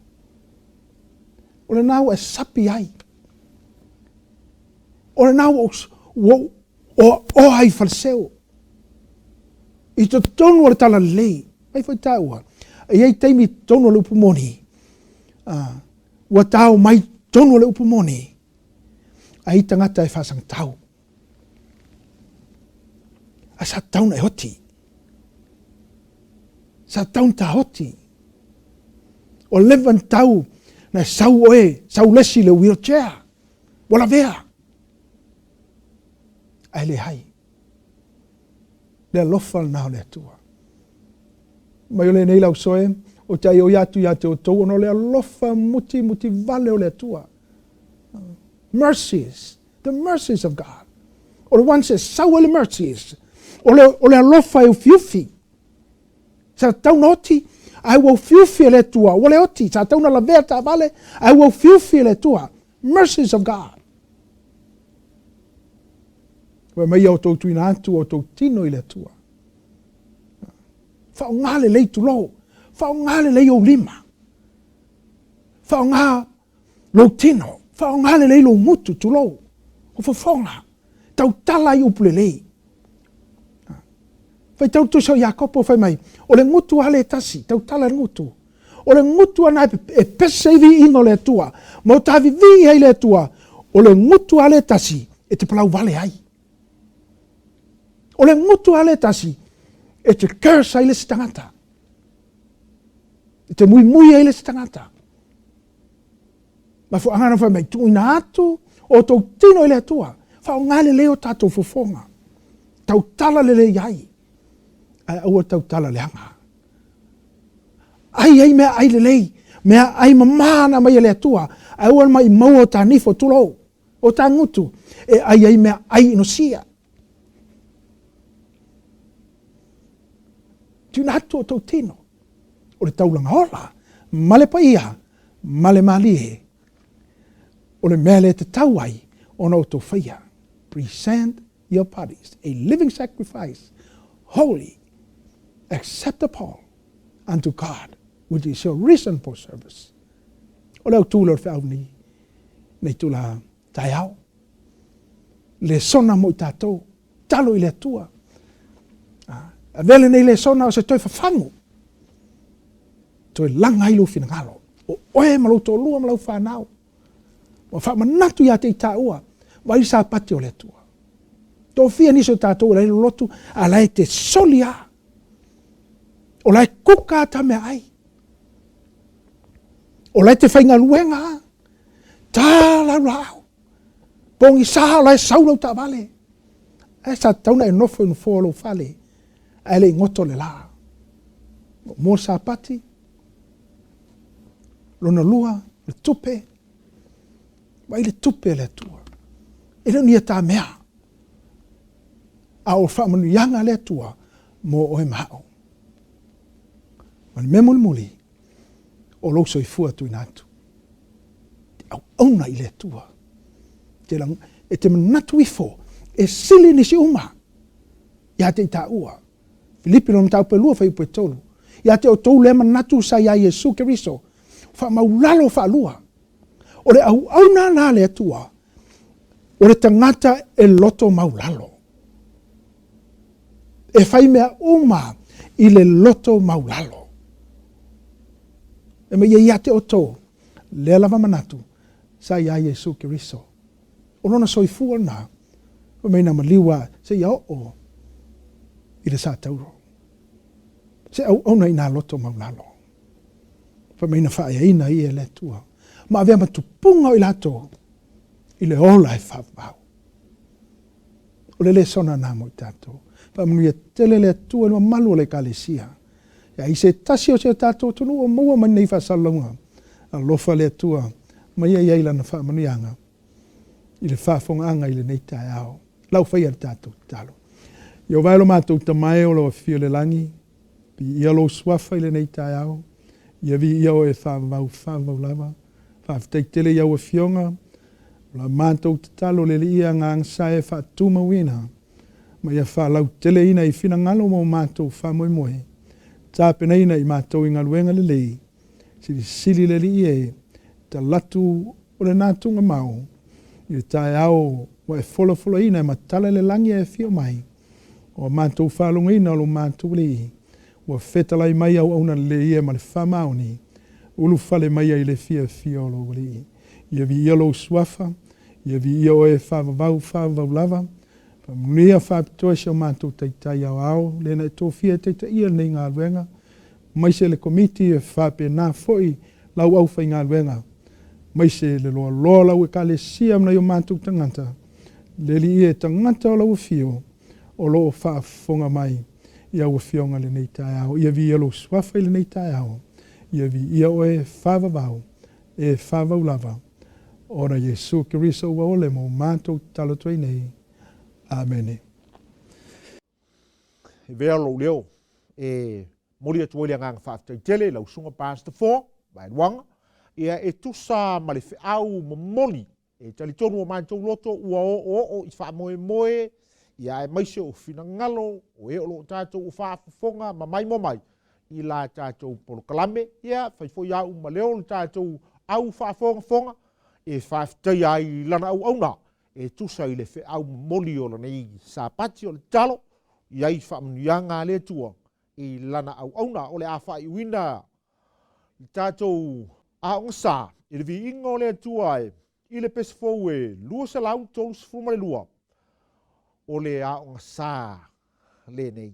Speaker 2: O lena ua e sapi ai. O lena ua ou oaoa ai i faleseu. I totonu o le talalelei. Mai foi taua, e i ai taimi i totonu o le upu moni, ua tao mai totonu o le upu moni, ai tagata e faasagatau. Ae sa tatau ona e oti. Sa tatau ona ta oti. Ua leva ona tau na e sau oe, sau lesi i le wheelchair. Ua lavea. Ae leai. Le alofa lena o le Atua. Mai o lenei lausoe, ou te aioi atu ia te outou ona o le alofa mutimuti vale o le Atua. Mercies, the mercies of God. O le once e sau ai le mercies, o le, o le alofa e ufiufi. Sa tatau na oti, ae ua ufiufi e le Atua. Ua le oti, sa tatau na lavea taavale, ae ua ufiufi e le Atua. Mercies of God. Fai mai ia outou tuuina atu outou tino i le Atua. Faaaoga lelei tulou. Faaaoga lelei ou lima. Faaaoga lou tino. Faaaoga lelei lou gutu, tulou. O fofoga. Tautala i upu lelei. Faitau le tusi o Iakopo fai mai, o le gutu lava lea e tasi, tautala i le gutu. O le gutu ana e pese i viiga o le Atua, ma o ta vivii ai le Atua, o le gutu lava lea e tasi e te palau vale ai. O le gutu lava lea e tasi e te curse ai le isi tagata. E te muimui ai le isi tagata. Mafuaaga na fai mai, tuuina atu o outou tino i le Atua, faaaoga lelei o tatou fofoga, tautala lelei ai, ae aua tautala leaga. Ai ai mea ai lelei, mea ai mamā na aumai e le Atua, ae aua le maimau o ta nifo, tulou, o ta gutu, e ai ai mea ai inosia. Tuuina atu o outou tino, o le taulaga ola, ma le paia, ma le malie, o le mea lea e tatau ai ona outou faia. Present your bodies a living sacrifice, holy, acceptable unto God, which is your reasonable service. O le autu lea o le feau nei. Nei itula taeao. Lesona mo i tatou. Talo i le Atua. Avea lenei lesona o se toe fafagu. Toe laga ai lou finagalo. O oe ma lou toalua ma lau fanau. Ua faamanatu ia te i taua, vaai le Sapati o le Atua. Tofia nisi o tatou o la e lolotu, a la e te soli lava. O la e kuka a ta meaai. O la e te faigaluega lava. Ta lau laau. Pogisa o la e sau lau taavale. Ae sa tatau ona e nofo i nofoa o lou fale, ae le i goto le la. Mo le Sapati, Lona lua, o le tupe. Vaai le tupe a le Atua. E le o ni ia ta mea, a o le faamanuiaga a le Atua mo oe ma au. Ma le mea mulimuli, o lou soifua tuuina atu. Te auauna i le Atua. Te lang, e te manatu ifo, e sili nisi uma ia te i taua. Filipi lona mataupu e lua fuaiupu e tolu. Ia te outou lea manatu sa iā Iesu Keriso, faamaulalo faalua. O le auauna la a le Atua, o le tagata e loto maulalo. E fai mea uma i le loto maulalo. E mai ia ia te outou lea lava manatu sa iā Iesu Keriso. O lona soifua lena, fai mai na maliu a seia oo i le satauro. Se auauna i nā loto maulalo. Fai mai na faaeaina ia e le Atua, ma avea ma tupuga o i latou i le ola e faavavau. O le lesona lena mo i tatou. Faamanuia tele le Atua i le mamalu o le Ekalesia. E ai se tasi o si o tatou atunuu o maua mai nei faasalalauga. Alofa le Atua ma ia i ai Lana faamanuiaga i le faafogaaga i lenei taeao. Lau faia le tatou tatalo. Ieova e lo matou Tama e o lo afio i le lagi, viia lou suafa i lenei taeao, ia viia oe e faavavau faavavau lava. Faafetai tele i au afioga, o la matou tatalo le Alii e agaga sa e faatumauina ma ia faalauteleina i finagalo ma o matou faamoemoe, tapenaina i matou i galuega lelei, Silisili le Alii e talatu o lena tuugamau i le taeao ua e folafolaina e matala le lagi ae afio mai. O a matou faalogoina o lo matou Alii, ua fetalai mai auauna lelei ia ma le faamaoni, ulufale mai ai le fiafia o lou Alii. Ia viia lou Suafa, ia viia oe e faavavau faavavau lava, faamanuia faapitoa si o matou Taitai Aoao, le na e tofia e taitaia lenei galuega, maise le Komiti e faapena foi lau aufaigaluega, maise le loaloa o lau Ekalesia ma nai o matou tagata, le Alii e tagata o lau afio o lo o faafofoga mai i au afioga i lenei taeao. Ia viia lou suafa i lenei taeao, ia viia oe e faavavau, e faavau lava, ona Iesu Keriso ua ole mo matou tatalo atu ai nei. Amene.
Speaker 1: E vea lou leo e momoli atu ai le agaga faafetai tele i lau Susuga Pastor Foa Vaeluaga, ia e tusa ma le feau momoli e talitonu o matou loto ua oooo i faamoemoe, ia aemaise o finagalo o e o lo o tatou faafofoga ma maimoa mai i la tatou polokalame, ia fai foi au ma leo le tatou au faafogafoga e faafetaia ai i lana auauna e tusa i le feau momoli o lenei Sapati o le tatalo i ai faamanuiaga a le Atua i lana auauna. O le a faaiuina le tatou aoga sa i le viiga o le Atua e i le pese fou e 232 o le aoga sa lenei.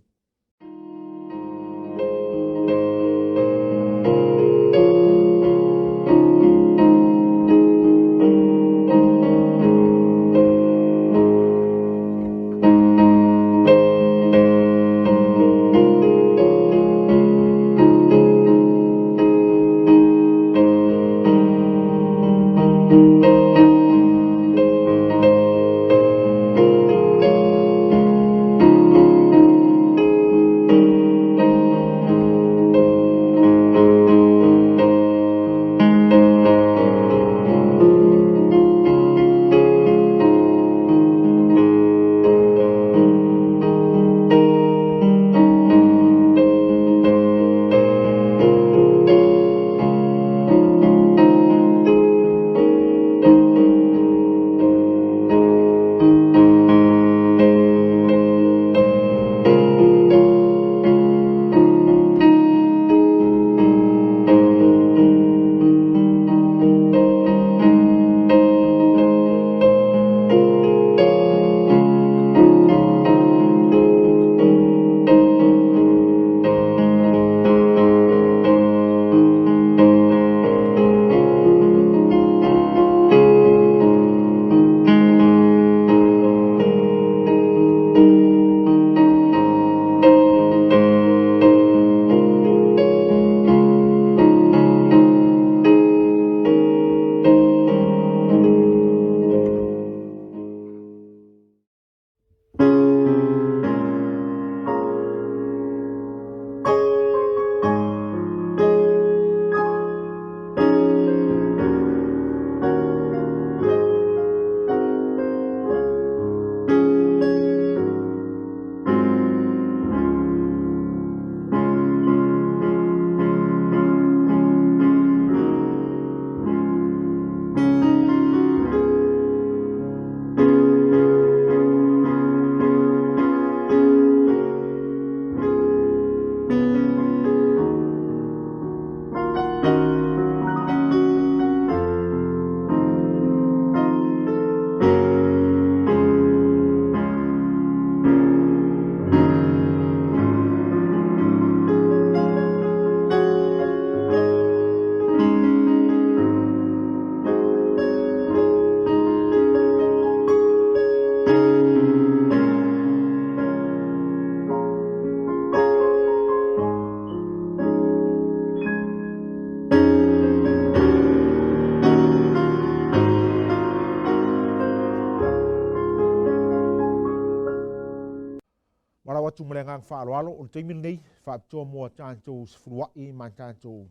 Speaker 1: atu ma le agaga faaaloalo, o le taimi lenei, faapitoa mo a tatou sefuluai ma a tatou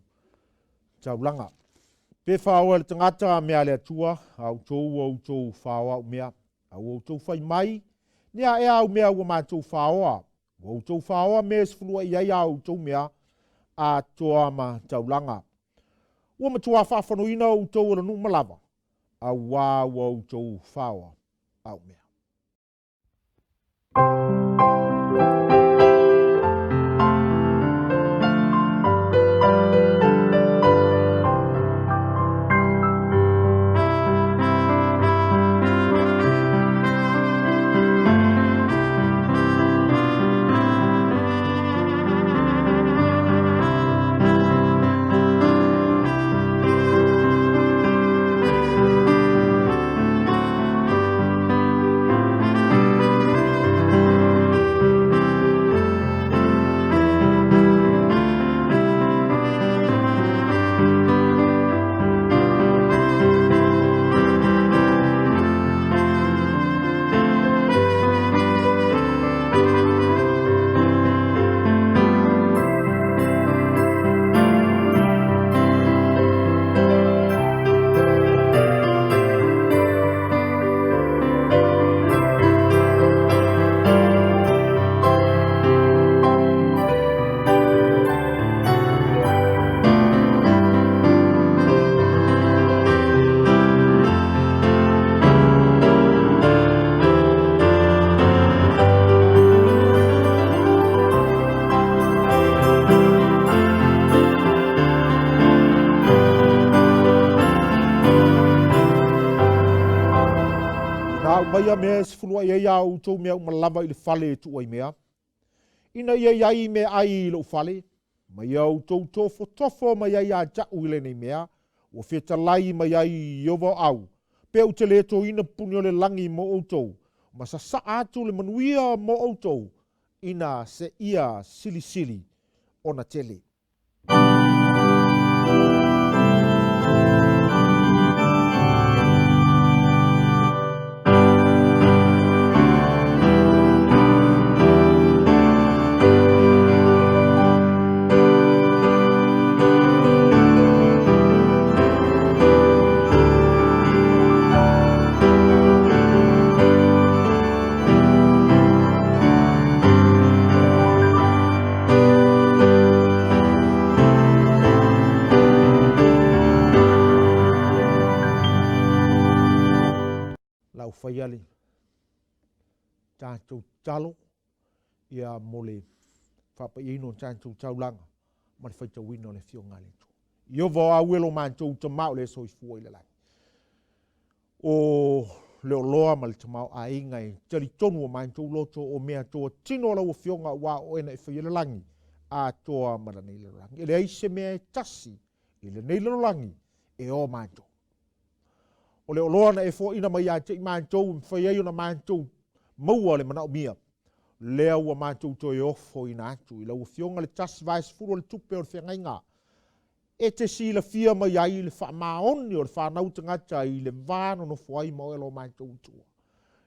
Speaker 1: taulaga. Pe faoa e le tagata mea a le Atua, a outou ua outou faoa au mea, a ua outou fai mai, Ni a ea au mea ua matou faoa? Ua outou faoa mea e sefuluai ai a outou mea atoa ma taulaga. Ua matua faafanoina outou e le nuu ma lava, auā ua outou faoa au mea. Ina aumaia mea e sefuluai ai a outou mea uma lava i le fale e tuu ai mea, ina ia i ai meaai i lou fale, ma ia outou tofotofo mai ai ia te a'u i lenei mea, ua fetalai mai ai Ieova o au, pe ou te le toina puni o le lagi mo outou, ma sasaa atu le manuia mo outou, ina seia silisili ona tele. Lau faia le tatou tatalo ia mo le faapaiaina o tatou taulaga ma le faitauina o le Afioga a le Atua. Ieova o au e lo matou Tama o le soifua i le lagi. O le oloa ma le tamaoaiga e talitonu o matou loto o mea toa tino a lau Afioga aua o oe na e faia le lagi atoa ma lenei lalolagi. E leai se mea e tasi i lenei lalolagi e o matou. O le oloa na e foaina mai ia te i matou e mafai ai ona matou maua le manaomia, lea ua matou toe ofoina atu i lau Afioga le 1/10 o le tupe o le feagaiga e te silafia mai ai le faamaoni o le fanau tagata i le va nonofo ai ma oe lo matou Atua.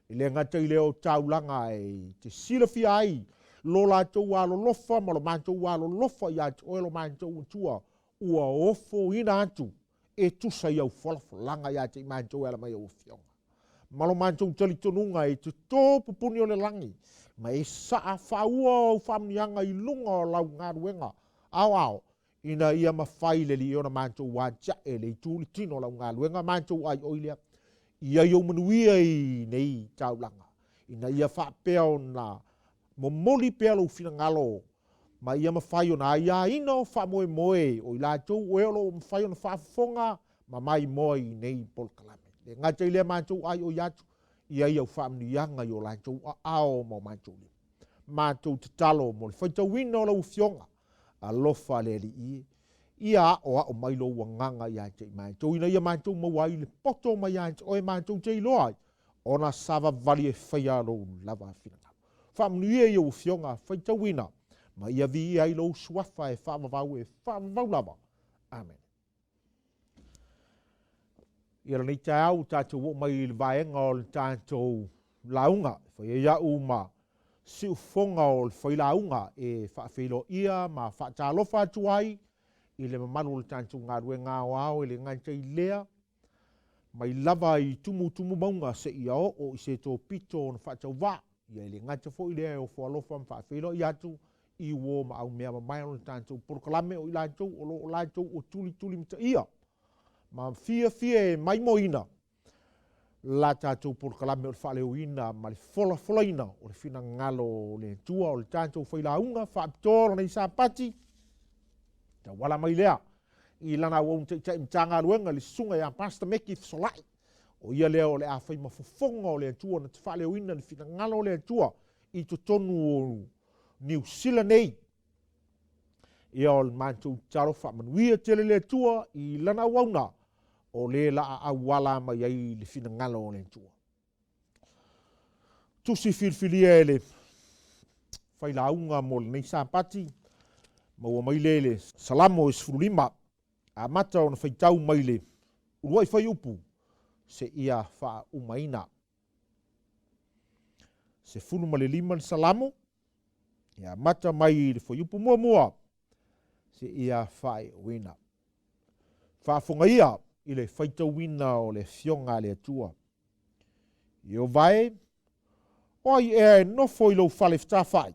Speaker 1: E le gata i lea o taulaga e te silafia ai lo latou alolofa ma lo matou alolofa ia te oe lo matou Atua, ua ofoina atu e tusa i au folafolaga ia te i matou e ala mai au Afioga. Ma lo matou talitonuga e te tō pupuni o le lagi, ma e saa faaua au faamanuiaga i luga o lau galuega aoao, ina ia mafai le Alii ona matou atiae le itu i le tino o lau galuega, matou aioi lea, i ai ou manuia i nei taulaga, ina ia faapea ona momoli pea lou finagalo ma ia mafai ona aiaina o faamoemoe o i latou o e o lo o mafai ona faafofoga ma maimoa i nei polokalame. Le gata i lea matou aioi atu i ai au faamanuiaga i o latou aao ma o matou lima. Matou tatalo mo le faitauina o lau Afioga, alofa le Alii e, ia aoao mai lou agaga ia te i matou, ina ia matou maua ai le poto mai ia te oe matou te iloa ai, ona savavali e faia lou lava finagalo. Faamanuia i ou Afioga faitauina, ma ia viia ai lou suafa e faavavau e faavavau lava. Amene. Ia lenei taeao ua tatou oo mai i le vaega o le tatou lauga. E fai ai au ma Siufofoga o le Failauga e faafeiloaia ma faatalofa atu ai i le mamalu o le tatou galuega aoao e le gata i lea, mai lava i tumutumu mauga seia oo i se topito ona faatauvaa. Ia e le gata foi lea e ofo alofa ma faafeiloai atu i uo ma aumea mamae o le tatou polokalame o i latou o lo o latou ua tulitulimataia ma fiafia e maimoaina la tatou polokalame o le faaleoina ma le folafolaina o le finagalo o le Atua o le tatou failauga faapitoa o lenei Sapati, tauala mai lea i lana auauna taitai Matagaluega le susuga ia Pastor Meki Fesolai. O ia lea o le a fai ma fofoga o le Atua na te faaleoina le finagalo o le Atua i totonu o Niu Sila nei. Ia o le matou tatalo faamanuia tele le Atua i lana auauna o le la auala mai ai le finagalo o le Atua. Tusi filifilia e le failauga mo lenei Sapati, maua mai lea i le Salamo e 15, amata ona faitau mai le uluai fuaiupu seia faaumaina. 15 le Salamo, e amata mai i le fuaiupu muamua seia faaiuina. Faafogaia i le faitauina o le Afioga a le Atua. Ieova e, o ai ea e nofo i lou fale fetafai?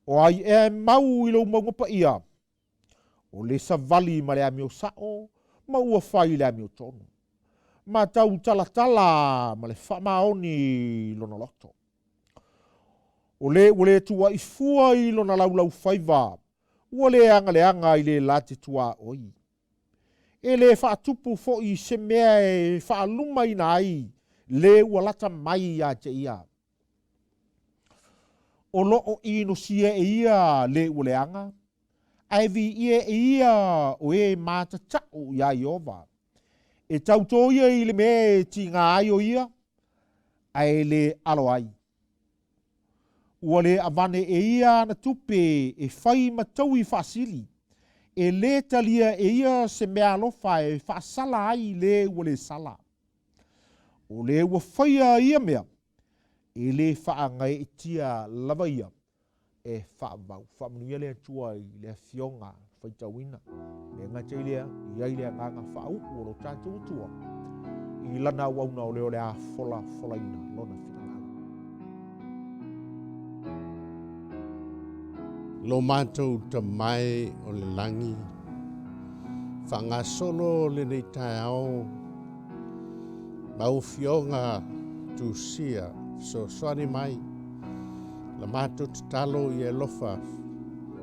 Speaker 1: O ai ea e mau i lou mauga paia? O le savali ma le amio sao ma ua fai i le amiotonu, ma tau talatala ma le faamaoni i lona loto. O le ua le tuuaʻi fua i lona laulaufaiva, ua le agaleaga i le la te tuaoi. E le faatupu foi se mea e faalumaina ai le ua lata mai ia te ia. O lo o inosia e ia le ua leaga, ae viia e ia o e matatau iā Ieova. E tautō ia i le mea e tiga ai o ia, ae le alo ai. Ua le avane e ia ana tupe e fai ma taui faasili, e le talia e ia se meaalofa e faasala ai le ua le sala. O le ua faia ia mea, e le faagaeetia lava ia e faavavau. Faamanuia le Atua i le Afioga faitauina. Le gata i lea, i ai le agaga faauu o lo tatou Atua i lana auauna o le o le a folafolaina lona finagalo.
Speaker 3: Lo matou Tama e o le lagi, faagasolo lenei taeao Lau Afioga Tusia, fesoasoani mai la matou tatalo i e alofa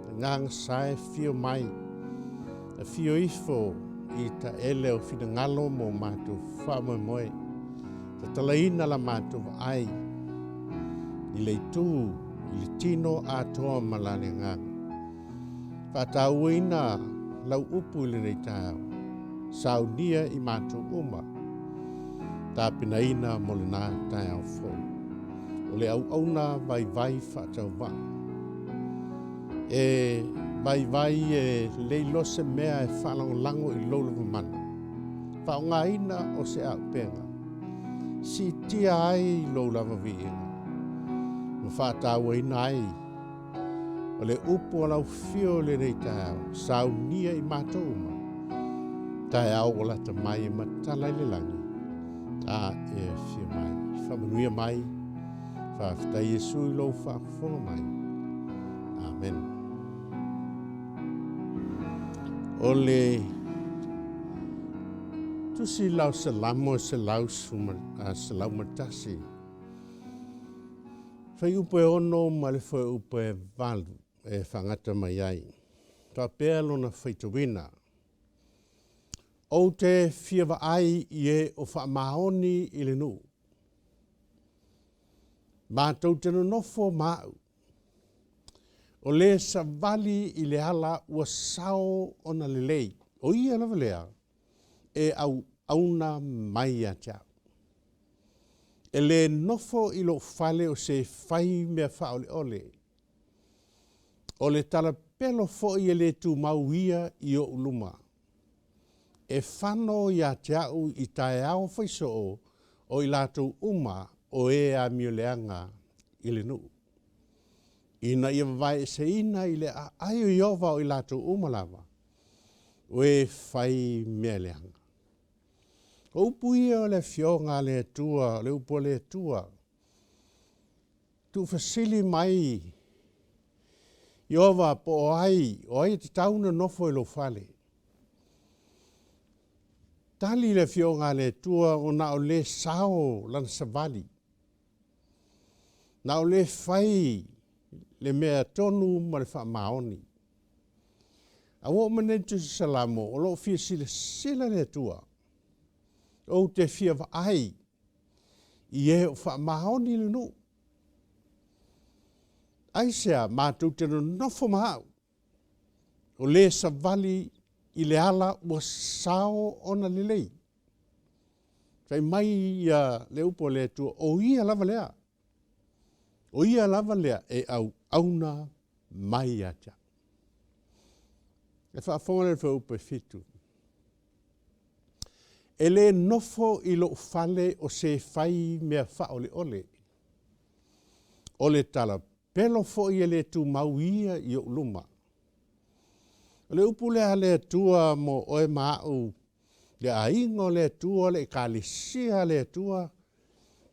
Speaker 3: agaga sa e fio mai, afio ifo i taele o finagalo mo matou faamoemoe, tatalaina la matou vaai i le itu i le tino atoa ma la le agaga. Faatauaina lau upu i lenei taeao, saunia i matou uma, tapenaina mo lena taeao fou. O le auauna vaivai faatauvaa. E vaivai e le iloa se mea e faalagolago i lou lava mana. Faaaogaina o se auupega, siitia ai lou lava viiga, ma faatauaina ai O le upu a lau fio i lenei taeao, saunia i matou uma, taeao ua lata mai e matala i le lagi, a e afio mai. Faamanuia mai, faafetai Iesu i lou faafofoga mai. Amen. O le tusi lau Salamo e 101, Fuaiupu e 6 ma le fuaiupu e 8 e faagata mai ai. Faapea lona faitauina, Ou te fia vaai i e o faamaoni i le nuu. Matou te nonofo ma au. O le savali i le ala ua sao ona lelei, o ia lava lea e auauna mai ia te au. E le nofo i lou fale o se fai mea faaoleole. O le talapelo foi e le tumau ia i ou luma. E fano ia te au i taeao faisoo o i latou uma o e amioleaga i le nuu. Ina ia vavaeeseina i le aai o Ieova o i latou uma lava, o e fai mea leaga. O upu ia o le Afioga a le Atua, o le upu a le Atua, tuufesili mai Ieova po o ai, o ai e tatau ona nofo i lou fale. Tali le Afioga a le Atua ona o lē sao lana savali, na o lē fai le mea tonu ma le faamaoni. A ua oo mai nei le Tusi Salamo, o lo o fia silasila le Atua, ou te fia vaai i e o faamaoni i le nuu. Aisea matou te nonofo ma au, o lē savali i le ala ua sao ona lelei. Fai mai ia le upu a le Atua, o ia lava lea, o ia lava lea e auauna mai ia te au. E faafofoga lea i le fuaiupu e 7. E lē nofo i lou fale o se fai mea faaoleole, o le talapelo foi e le tumau ia i ou luma. O le upu lea a le Atua mo oe ma au, le aiga o le Atua, le Ekalesia a le Atua,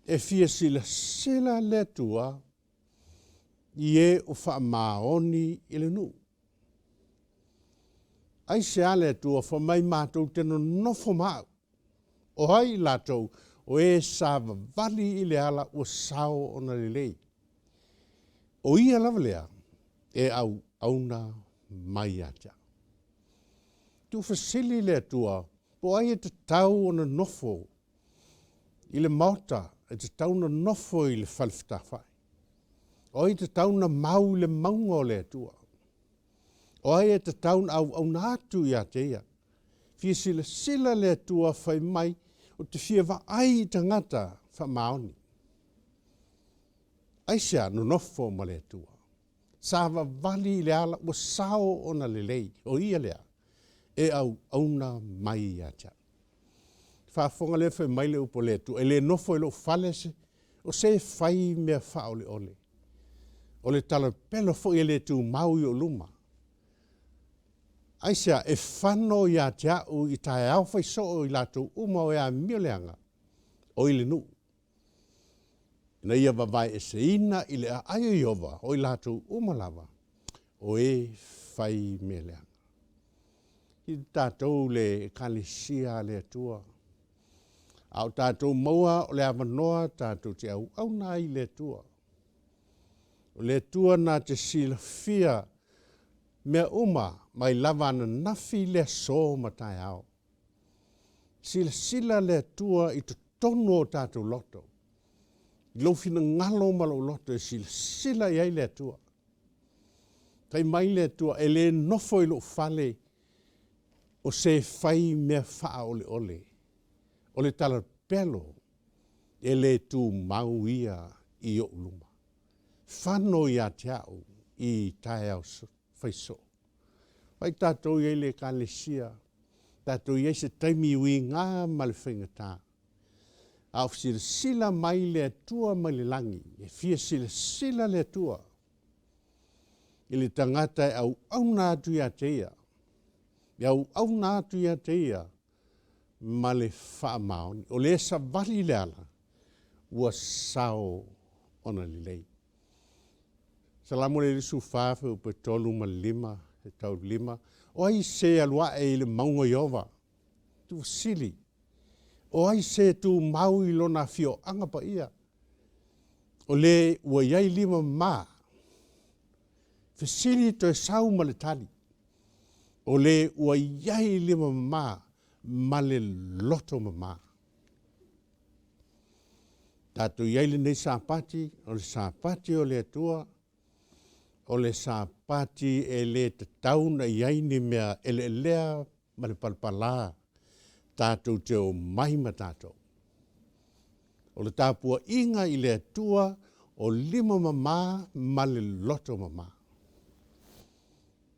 Speaker 3: e fia silasila le Atua i e o faamaoni i le nuu. Aisea le Atua fai mai matou te nonofo ma au, o ai i latou o e savavali i le ala ua sao ona lelei. O ia lava lea e auauna mai ia te au. Tuufesili le Atua po o ai e tatau ona nofo i le maota, e tatau ona nofo i le fale fetāfa'i. O ai e tatau ona mau i le mauga o le Atua. O ai e tatau ona auauna atu ia te ia. Fia silasila le Atua fai mai, ou te fia vaai i tagata faamaoni. Aisea nonofo ma le Atua. Savavali i le ala ua sao ona lelei, o ia lea e auauna mai ia te au. Faafofoga lea fai mai le upu a le Atua, e le nofo i lou fale se, o se fai mea faaoleole. O le talapelo foi e le tumau i ou luma. Aisea, e fano ia te au i taeao faisoo i latou uma o e amio leaga, o i le nuu. Ina ia vavaeeseina i le aai o Ieova, o i latou uma lava, o e fai mea leaga. I tatou le Ekalesia a le Atua, a o tatou maua o le avanoa tatou te auauna ai i le Atua. O le Atua na te silafia mea uma mai lava ananafi i le aso ma taeao. Silasila le Atua i totonu o tatou loto, i lou finagalo ma lou loto e silasila i ai le Atua. Fai mai le Atua, e le nofo i lou fale o se fai mea faaoleole. O le talapelo e le tumau ia i ou luma. Fano ia te au i taeao faisoo. Fai tatou i ai le Ekalesia, tatou i ai se taimi uiga ma le faigata. A o silasila mai le Atua mai le lagi, e fia silasila le Atua i le tagata e auauna atu ia te ia, e auauna atu ia te ia ma le faamaoni. O le savali le ala, ua sao ona lelei. Salamo le 24, fuaiupu e 3 ma le 5, e tau 5. O ai se alu ae i le mauga o Ieova? Tuufesili. O ai se tumau i lona afioaga paia? O le ua i ai lima mama. Fesili toe sau ma le tali. O le ua i ai lima mama ma le loto mama. Tatou i ai lenei Sapati, o le Sapati o le Atua, o le Sapati e le tatau ona i ai ni mea eleelea ma le palapalā tatou te omai ma tatou. O le tapuaiga i le Atua o lima mama ma le loto mama.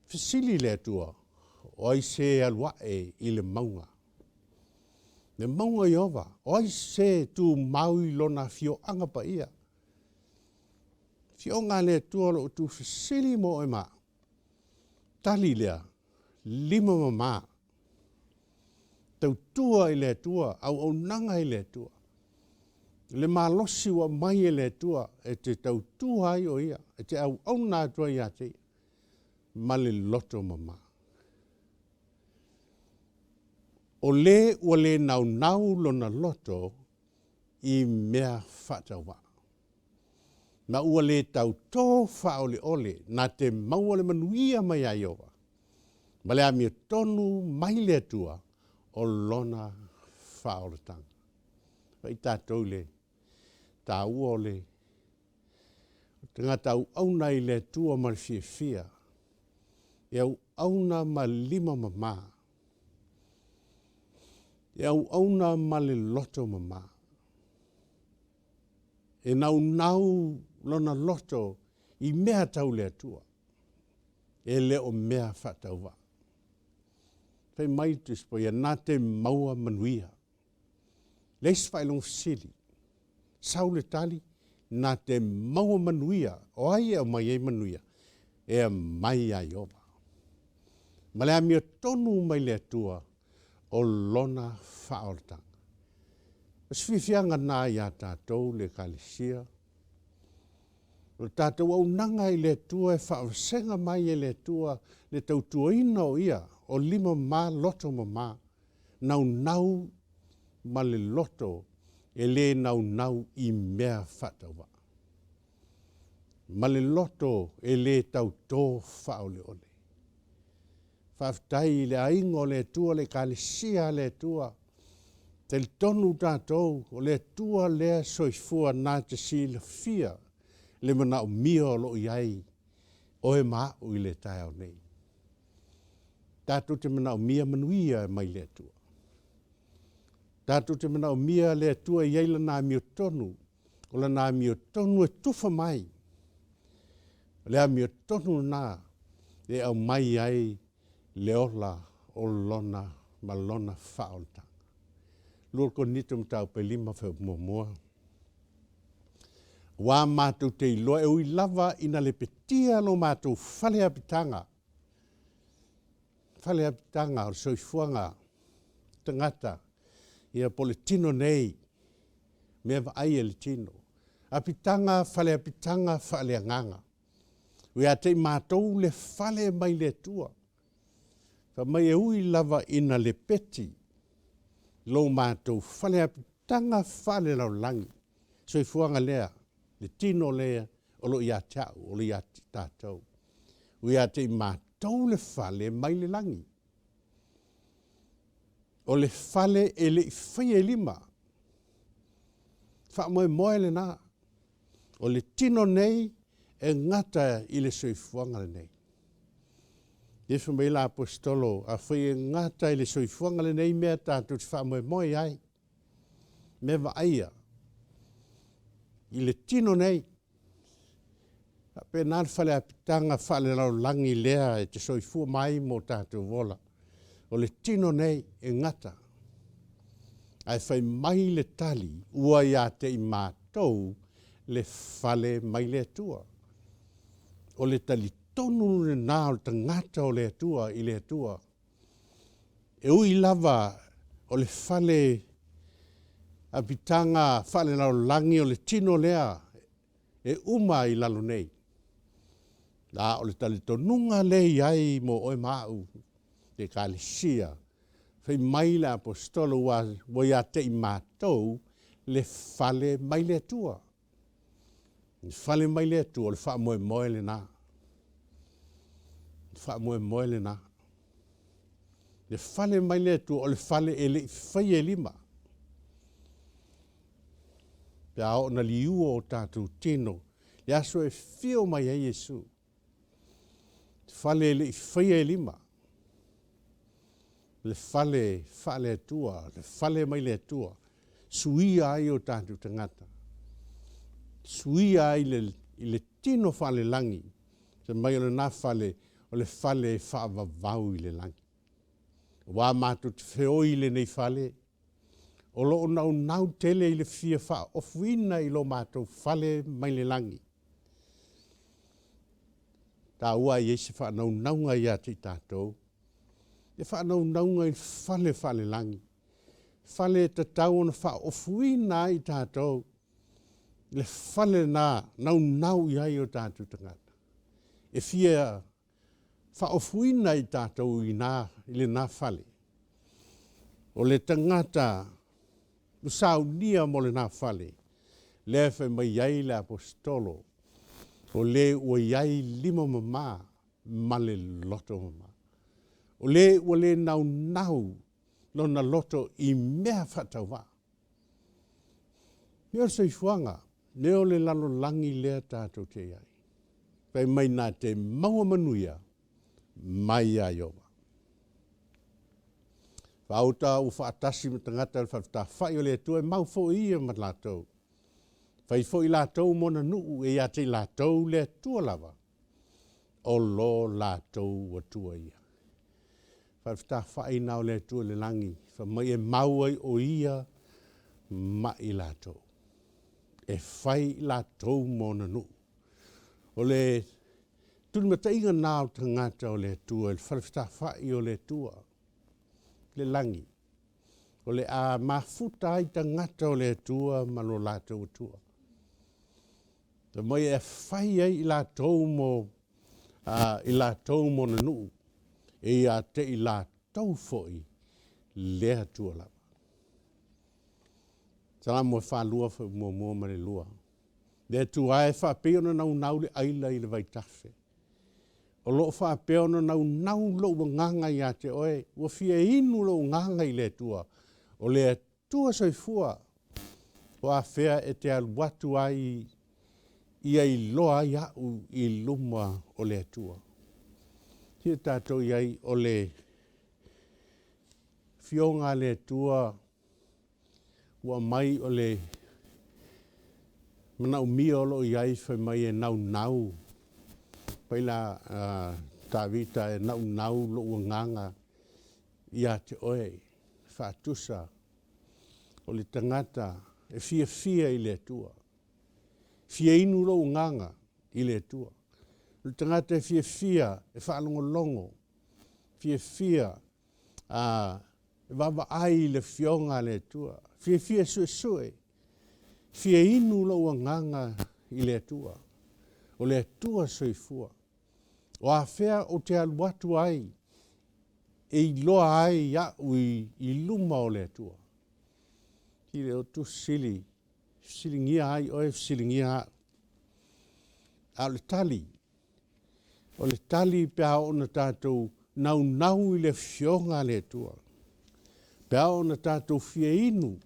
Speaker 3: Fesili le Atua, o ai se alu ae i le mauga? Le mauga o Ieova, o ai se tumau i lona afioaga paia? Afioga a le Atua o lo o tuufesili mo oe ma au. Tali lea, lima mama. Tautua i le Atua, auaunaga i le Atua. Le malosi ua aumai e le Atua e te tautua ai o ia, e te auauna atu ai ia te ia, ma le loto mama. O le ua le naunau lona loto i mea faatauvaa. Ma ua le tautō faaoleole na te maua le manuia mai ia Ieova, ma le amiotonu mai le Atua o lona faaolataga. Vaai tatou i le taua o le tagata auauna i le Atua ma le fiafia, e auauna ma lima mama, e auauna ma le loto mama. E naunau lona loto i mea tau le Atua, e le o mea faatauvaa. Fai mai le Tusi Paia, na te maua manuia. Le isi faailoga fesili, sau le tali, na te maua manuia. O ai e aumai ai manuia? E aumai ia Ieova. Ma le amiotonu mai le Atua o lona faaolataga. O se fiafiaga lena ia tatou le Ekalesia, o le tatou auaunaga i le Atua e faavasega mai e le Atua le tautuaina o ia, o lima mama, loto mama, naunau ma le loto e le naunau i mea faatauvaa, ma le loto e le tautō faaoleole. Faafetai i le aiga o le Atua, le Ekalesia a le Atua. Talitonu tatou, o le Atua lea soifua na te silafia le manaomia o lo o i ai oe ma au i le taeao nei. Tatou te manaomia manuia e mai le Atua. Tatou te manaomia le Atua e i ai lana amiotonu, o lana amiotonu e tufa mai. O le amiotonu lena e aumai ai le ola o lona ma lona faaolataga. 2 Korinito mataupu e 5 fuaiupu muamua. Aua matou te iloa e ui lava ina lepetia lo matou fale apitaga, fale apitaga o le soifuaga tagata, ia po o le tino nei, mea vaai e le tino. Apitaga, fale apitaga faaleagaga. Ua ia te i matou le fale mai le Atua. Fai mai e ui lava ina lepeti lo matou fale apitaga faalelalolagi, soifuaga lea, le tino lea o lo o ia te au, o lo o ia te tatou. Ua ia te i matou le fale mai le lagi. O le fale e le i faia e lima. Faamoemoe lena. O le tino nei e gata i le soifuaga lenei. Ia fai mai la aposetolo, afai e gata i le soifuaga lenei mea tatou te faamoemoe i ai, mea vaaia i le tino nei, faapena le faleapitaga faalelalolagi lea e te soifua mai mo tatou ola. O le tino nei e gata. Ae fai mai le tali, ua ia te i matou le fale mai le Atua. O le talitonu lena o le tagata o le Atua i le Atua. E ui lava o le fale apitaga faalelalolagi o le tino lea e uma i lalo nei. A o le talitonuga lea i ai mo oe ma au, le Ekalesia, fai mai le aposetolo ua, ua ia te i matou le fale mai le Atua. Le fale mai le Atua, o le faamoemoe lena. Le faamoemoe lena. Le fale mai le Atua, o le fale e le i faia e lima. Pe a oo na liua o tatou tino, le aso e fio mai ai Iesu. Le fale e le i faia e lima. Le fale faale-Atua, le fale mai le Atua, suia ai o tatou tagata, suia ai le, i le tino faalelagi, fai mai o lena fale, o le fale e faavavau i le lagi. Aua matou te feoi i lenei fale, o lo o naunau tele i le fia faaofuina i lo matou fale mai le lagi. Taua ai i ai se faanaunauga ia te i tatou, le faanaunauga i le fale faalelagi, fale e tatau ona faaofuina ai i tatou, le fale na naunau i ai o tatou tagata. E fia faaofuina i tatou i na, i lena fale. O le tagata ua saunia mo lena fale, lea e fai mai ai le Aposetolo, o le ua i ai lima mama ma le loto mama. O le ua le naunau lona loto i mea faatauvaa. Mea o le soifuaga, mea o le lalolagi lea tatou te i ai. Fai mai na te maua manuia mai ia Ieova. Faauta ua faatasi ma tagata o le falefatafa'i o le Atua e mau foi ia ma latou. Fai foi latou mona nuu e ia te i latou le Atua lava o lo latou Atua ia. Falefatafa'i na o le Atua i le lagi, fai mai e mau ai o ia ma i latou. E fai i latou mona nuu. O le tulimataiga na o tagata o le Atua i le falefatafa'i o le Atua i le lagi. O le a mafuta ai tagata o le Atua ma lo latou Atua. Fai mai e fai ai i latou mo i latou mona nuu, e ia te i latou foi le Atua lava. Salamo e 42 fuaiupu 1 ma le 2. Le Atua e, e faapei ona naunau le aila i le vaitafe. O loo faapea ona naunau lou agaga ia te oe, ua fia inu lou agaga i le Atua. O le Atua soifua, o afea e te alu atu ai ia iloa ai au i luma o le Atua. Sia tatou i ai o le fioga a le Atua ua aumai o le manaomia o loo i ai fai mai e naunau fai la Tavita e naunau lou agaga ia te oe faatusa o le tagata e fiafia i le Atua. Fia inu lou agaga i le Atua. O le tagata e fiafia e faalogologo, fiafia e vaavaai i le Afioga a le Atua, fiafia e suesue, fia inu lou agaga i le Atua. O le Atua soifua. O afea ou te alu atu ai e iloa ai au i luma o le Atua. I le o tusili, fesiligia ai oe, fesiligia au. A o le tali pe a oo ina tatou naunau i le Afioga a le Atua, pe a oo ina tatou fia inu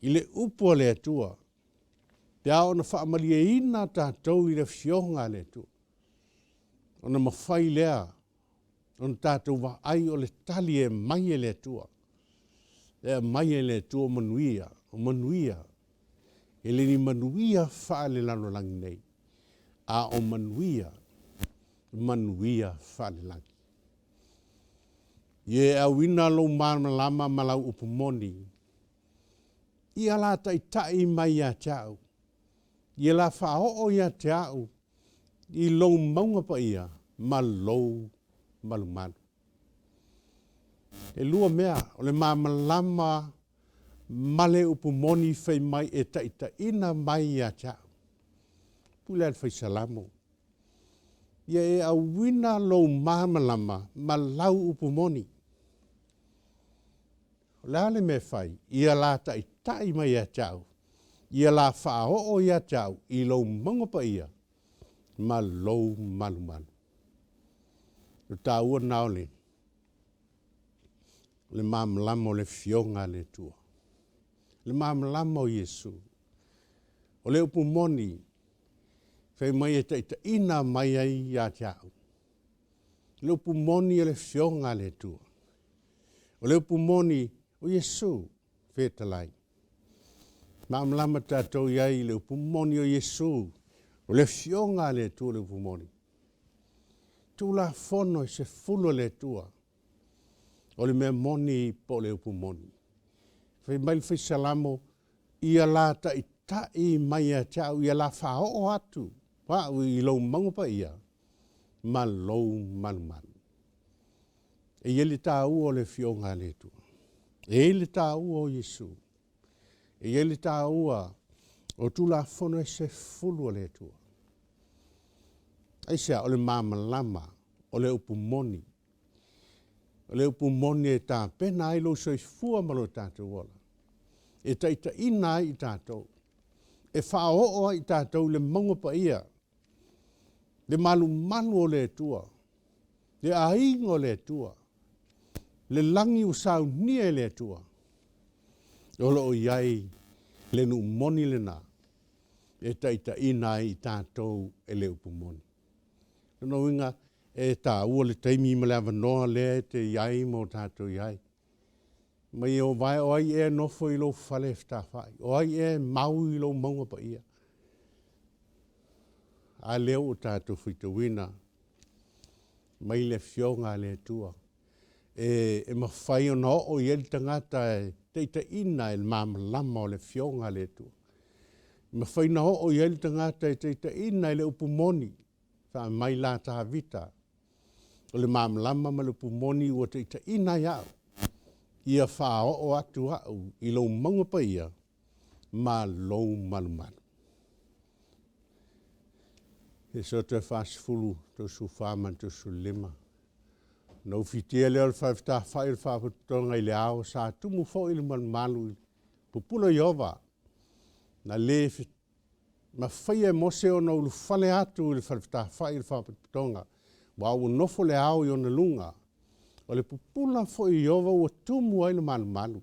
Speaker 3: i le upu a le Atua, pe a oo ina faamalieina tatou i le Afioga a le Atua, ona mafai lea ona tatou vaai o le tali e aumai e le Atua, e aumai e le Atua manuia, o manuia, e le ni manuia faalelalolagi nei, a o manuia, manuia faalelagi. Ia e auina lou malamalama ma lau upu moni, ia la taitai mai ia te au, ia la faaoo ia te au i lou mauga paia ma lou malumalu. E lua mea, o le malamalama ma le upu moni fai mai e taitaiina mai ia te au. Pule a le Fai Salamo. Ia e auina lou malamalama ma lau upu moni. O le a le mea e fai? Ia la taitai mai ia te au, ia la faaoo ia te au i lou mauga paia ma lou malumalu. O taua na o le malamalama o le Afioga a le Atua. Le malamalama o Iesu. O le upu moni, fai mai e taitaiina mai ai ia te au. Le upu moni o le Afioga a le Atua. O le upu moni o Iesu fetalai. Malamalama tatou i ai i le upu moni o Iesu. O le Afioga a le Atua le upu moni. Tulafono e 10 a le Atua. O le mea moni po o le upu moni. Fai mai le Fai Salamo, ia la taitai mai ia te au, ia la faaoo atu. A'u i lou mauga paia ma lou malumalu. E i ai le taua o le Afioga a le Atua. E i ai le taua o Iesu. E i ai le taua o Tulafono e sefulu a le Atua. Aisea? O le malamalama o le upu moni. O le upu moni e tapena ai lou soifua ma lo tatou ola. E taitaiina ai i tatou. E faaoo ai i tatou i le mauga paia, le malumalu o le Atua, le aiga o le Atua, le lagi ua saunia e le Atua. O lo o i ai le nuu moni lena e taitaiina ai i tatou e le upu moni. Lona uiga, e taua le taimi ma le avanoa lea e te i ai ma o tatou i ai. Mai o vae o ai ea e nofo i lou fale fetāfa'i, o ai ea e mau i lou mauga paia. A lea ua tatou faitauina mai le Afioga a le Atua, e, e mafai ona oo i ai le tagata e taitaiina e le malamalama o le Afioga a le Atua. E mafai ona oo i ai le tagata e taitaiina e le upu moni, faamai la Tavita, O le malamalama ma le upu moni ua taitaiina ai au, ia faaoo atu au i lou mauga paia ma lou malumalu. Iesoto e 40, 34 ma le 35. Ona ufitia lea o le fale fetāfa'i o le Faapotopotoga i le ao, sa tumu foi le malumalu i pupula o Ieova, na lē Mafaia e Mose ona ulufale atu i le fale fetāfa'i o le Faapotopotoga, aua ua nofo le ao i ona luga. O le pupula foi o Ieova ua tumu ai le malumalu.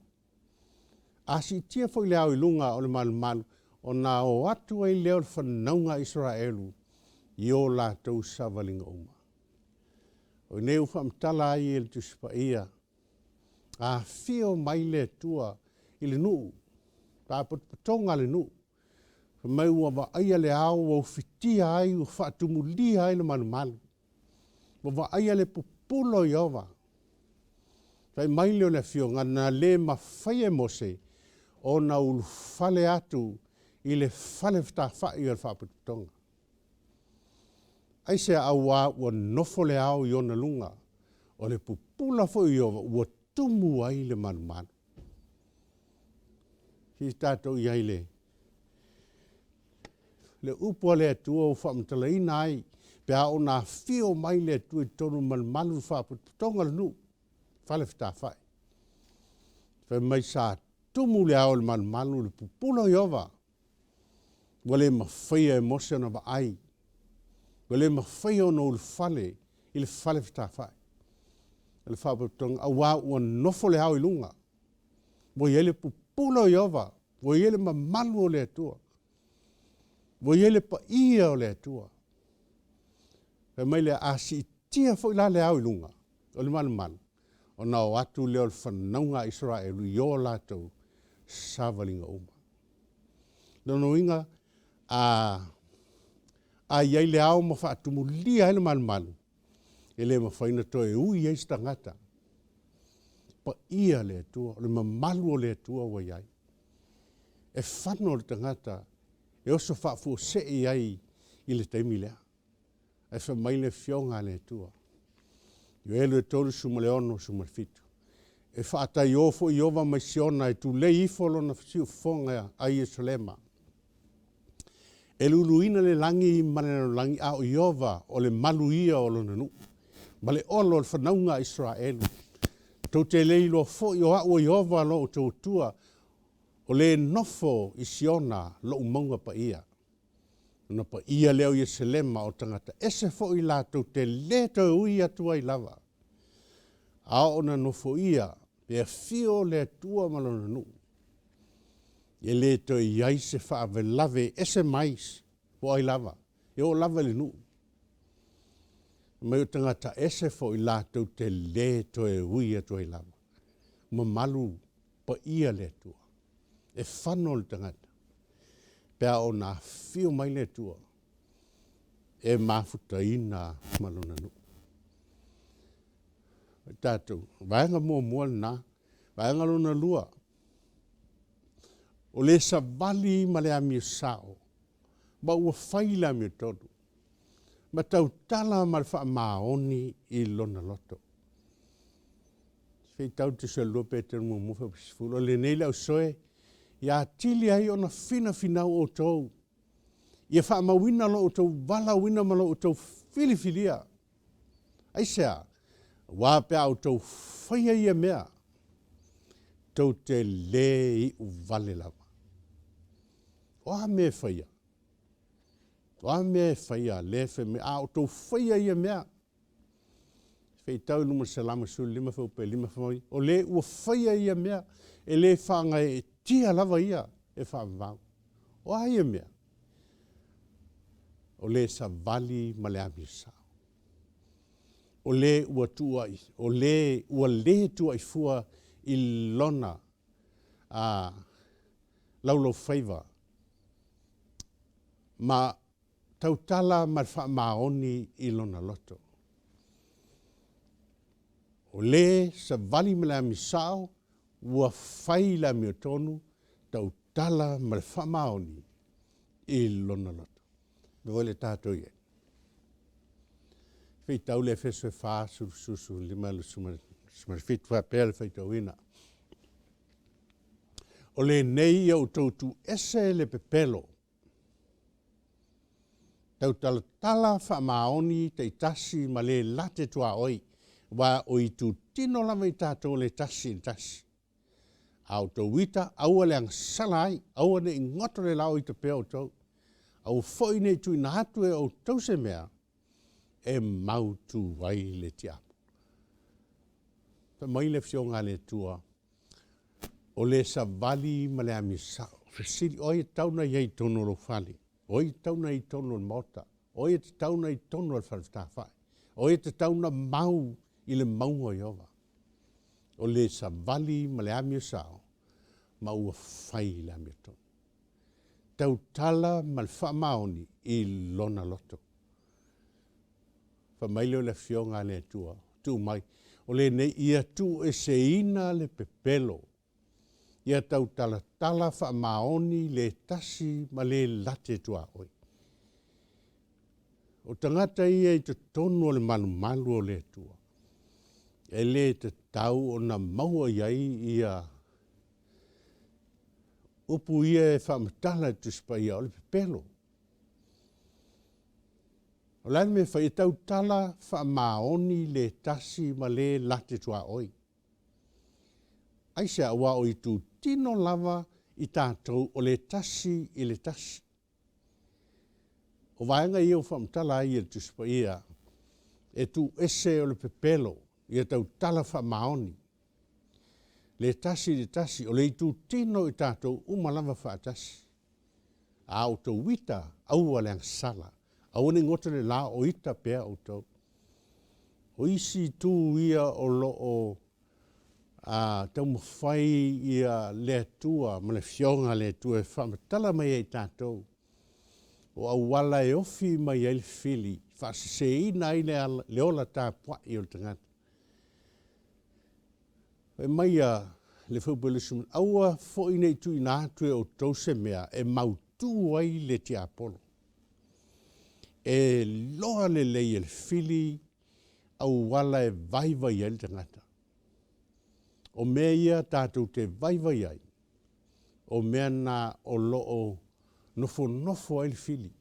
Speaker 3: A siitia foi le ao i luga o le malumalu, ona o atu ai lea o le fanauga a Isaraelu i o latou savaliga uma. O i inei ua faamatala ai e le Tusi Paia, Afio mai le Atua i le nuu, faapotopotoga a le nuu, fai mai ua vaaia le ao ua ufitia ai, ua faatumulia ai le malumalu, ua vaaia le pupula o Ieova. Fai mai lea o le Afioga, na le mafai e Mose ona ulufale atu i le fale fetāfa'i o le faapotopotoga. Aisea? Auā ua nofo le ao i ona luga, o le pupula foi o Ieova ua tumu ai le malumalu. Se i tatou i ai le le upu a le Atua ua faamatalaina ai pe a ona afio mai le Atua i totonu o le malumalu le faapotopotoga o le nuu, fale fetāfa'i. Fai mai sa tumu le ao i le malumalu i le pupula o Ieova. Ua le mafaia e Mose ona vaai, ua le mafaia ona ulufale i le fale fetāfa'i o le faapotopotoga, auā ua nofo le ao i luga, ua i ai le pupula o Ieova, ua i ai le mamalu o le Atua, ua i ai le paia o le Atua. Fai mai lea, a siitia foi la le ao i luga o le malumalu, ona o atu lea o le fanauga a Isaraelu i o latou savaliga uma. Lona uiga, a, a i ai le ao ma faatumulia ai le malumalu, e le mafai ona toe ui ai se tagata. Paia le Atua, o le mamalu o le Atua ua i ai. E fano le tagata e oso faafuasei ai i le taimi lea. Ae fai mai le Afioga a le Atua, Ioelu e 36, 7, E faataiō foi Ieova mai Siona e tulei ifo lona siufofoga a Ierusalema. E luluina le lagi ma le lalolagi, a o Ieova o le malu ia o lona nuu, ma le olo o le fanauga a Isaraelu. Tou te le iloa foi o a'u o Ieova lo outou Atua, o le nofo i Siona lo'u mauga paia. Ona paia lea o Ierusalema, o tagata ese foi latou te lē toe ui atu ai lava, a oo ina nofoia pe afio le Atua ma lona nuu, e lē toe i ai se faavelave ese mai po o ai lava, e oo lava i le nuu. Mai o tagata ese foi latou te lē toe ui atu ai lava. Mamalu paia le Atua. E fano le tagata pe a ona afio mai le Atua e mafutaina ma lona nuu. O tatou, vaega muamua lena. Vaega lona lua, o le savali ma le amio sao, ma ua fai le amiotonu. ma tautala ma le faamaoni i lona loto. Feitau Tusi o le 2 Petelo muamua fuaiupu 10, O lenei le ausoe, ia atili ai ona finafinau outou, ia faamauina lo outou valaauina ma lo outou filifilia. Aisea? Aua pe a outou faia ia mea, tou te lē iu vale lava. O a mea e faia? O a mea e faia lea e fai mai, a outou faia ia mea? Feitau i luma o le Salamo 15 fuaiupu 5, fai mai, O le ua faia ia mea, e le faagaeetia lava ia e faavavau. O a ia mea? O le savali ma le amio sao. O le ua tuuai, o le ua lē tuuai fua i lona a laulaufaiva ma tautala ma le faamaoni i lona loto. O le savali ma le amio sao ua fai le amiotonu, tautala ma le faamaoni i lona loto. Mea foi le tatou i ai. Feitau le Efeso e 4, 15, 17 faapea le faitauina. O lenei ia outou tuuese le pepelo, tautalatala faamaoni taitasi ma le late tuaoi, aua o itutino lava i tatou le tasi i le tasi. A outou ita, aua le agasala ai, aua ne i goto le la o ita pea outou. Aua foi ne i tuuina atu e outou se mea e mautu ai le tiapo. Fai mai le Afioga a le Atua, o le savali ma le amio sao. Fesili, o ai e tatau ona i ai i totonu o lou fale? O ai e tatau ona i ai i totonu o le Maota? O ai e tatau ona i totonu o le fale fetāfa'i? O ai e tatau ona mau i le mauga o Ieova? O le savali ma le amio sao, ma ua fai le amiotonu. Tautala ma le faamaoni i lona loto. Fai mai lea o le Afioga a le Atua, tuu mai, o lenei ia tuueseina le pepelo, ia tautalatala faamaoni le tasi ma le late tuaoi. O tagata ia i totonu o le malumalu o le Atua, e le tatau ona maua i ai ia upu ia e faamatala i le Tusi Paia, o le pepelo. O le a le mea e fai? E tautala faamaoni le tasi ma le late tuaoi. Aisea? Aua o itutino lava i tatou o le tasi i le tasi. O vaega ia ua faamatala ai e le Tusi Paia, e tuuese o le pepelo, ia tautala faamaoni. Le tasi i le tasi, o le itutino i tatou uma lava faatasi. A outou ita, aua le agasala, aua ne i goto le la o ita pea outou. O isi itu ia o lo o a taumafai ia le Atua ma le Afioga a le Atua e faamatala mai ai i tatou, o auala e ofi mai ai le fili, faaseseina ai le ola tapuai o le tagata. Fai mai a le fuaiupu e 20, aua foi ne i tuuina atu e outou se mea e mautū ai le tiapolo. E loa lelei e le fili auala e vaivai ai le tagata. O mea ia tatou te vaivai ai, o mea na o lo o nofonofo ai le fili.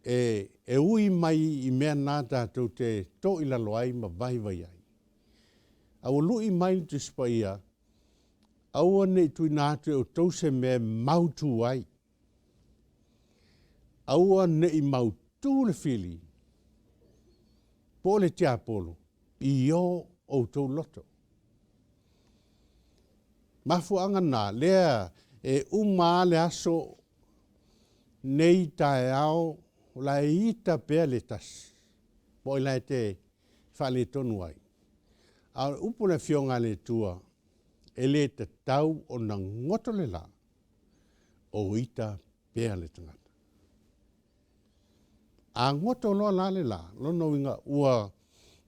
Speaker 3: E, e ui mai i mea na tatou te to i lalo ai ma vaivai ai. A ua lu'i mai le Tusi Paia, aua ne i tuuina atu e outou se mea e mautū ai. Aua ne i mautū le fili po o le tiapolo i o outou loto. Mafuaaga na, lea e uma lava le aso nei taeao o la e ita pea le tasi, po o ai la e te faaletonu ai. A o le upu a le Afioga a le Atua, e le tatau ona goto le la, o ita pea le tagata. A goto loa la le la, lona uiga ua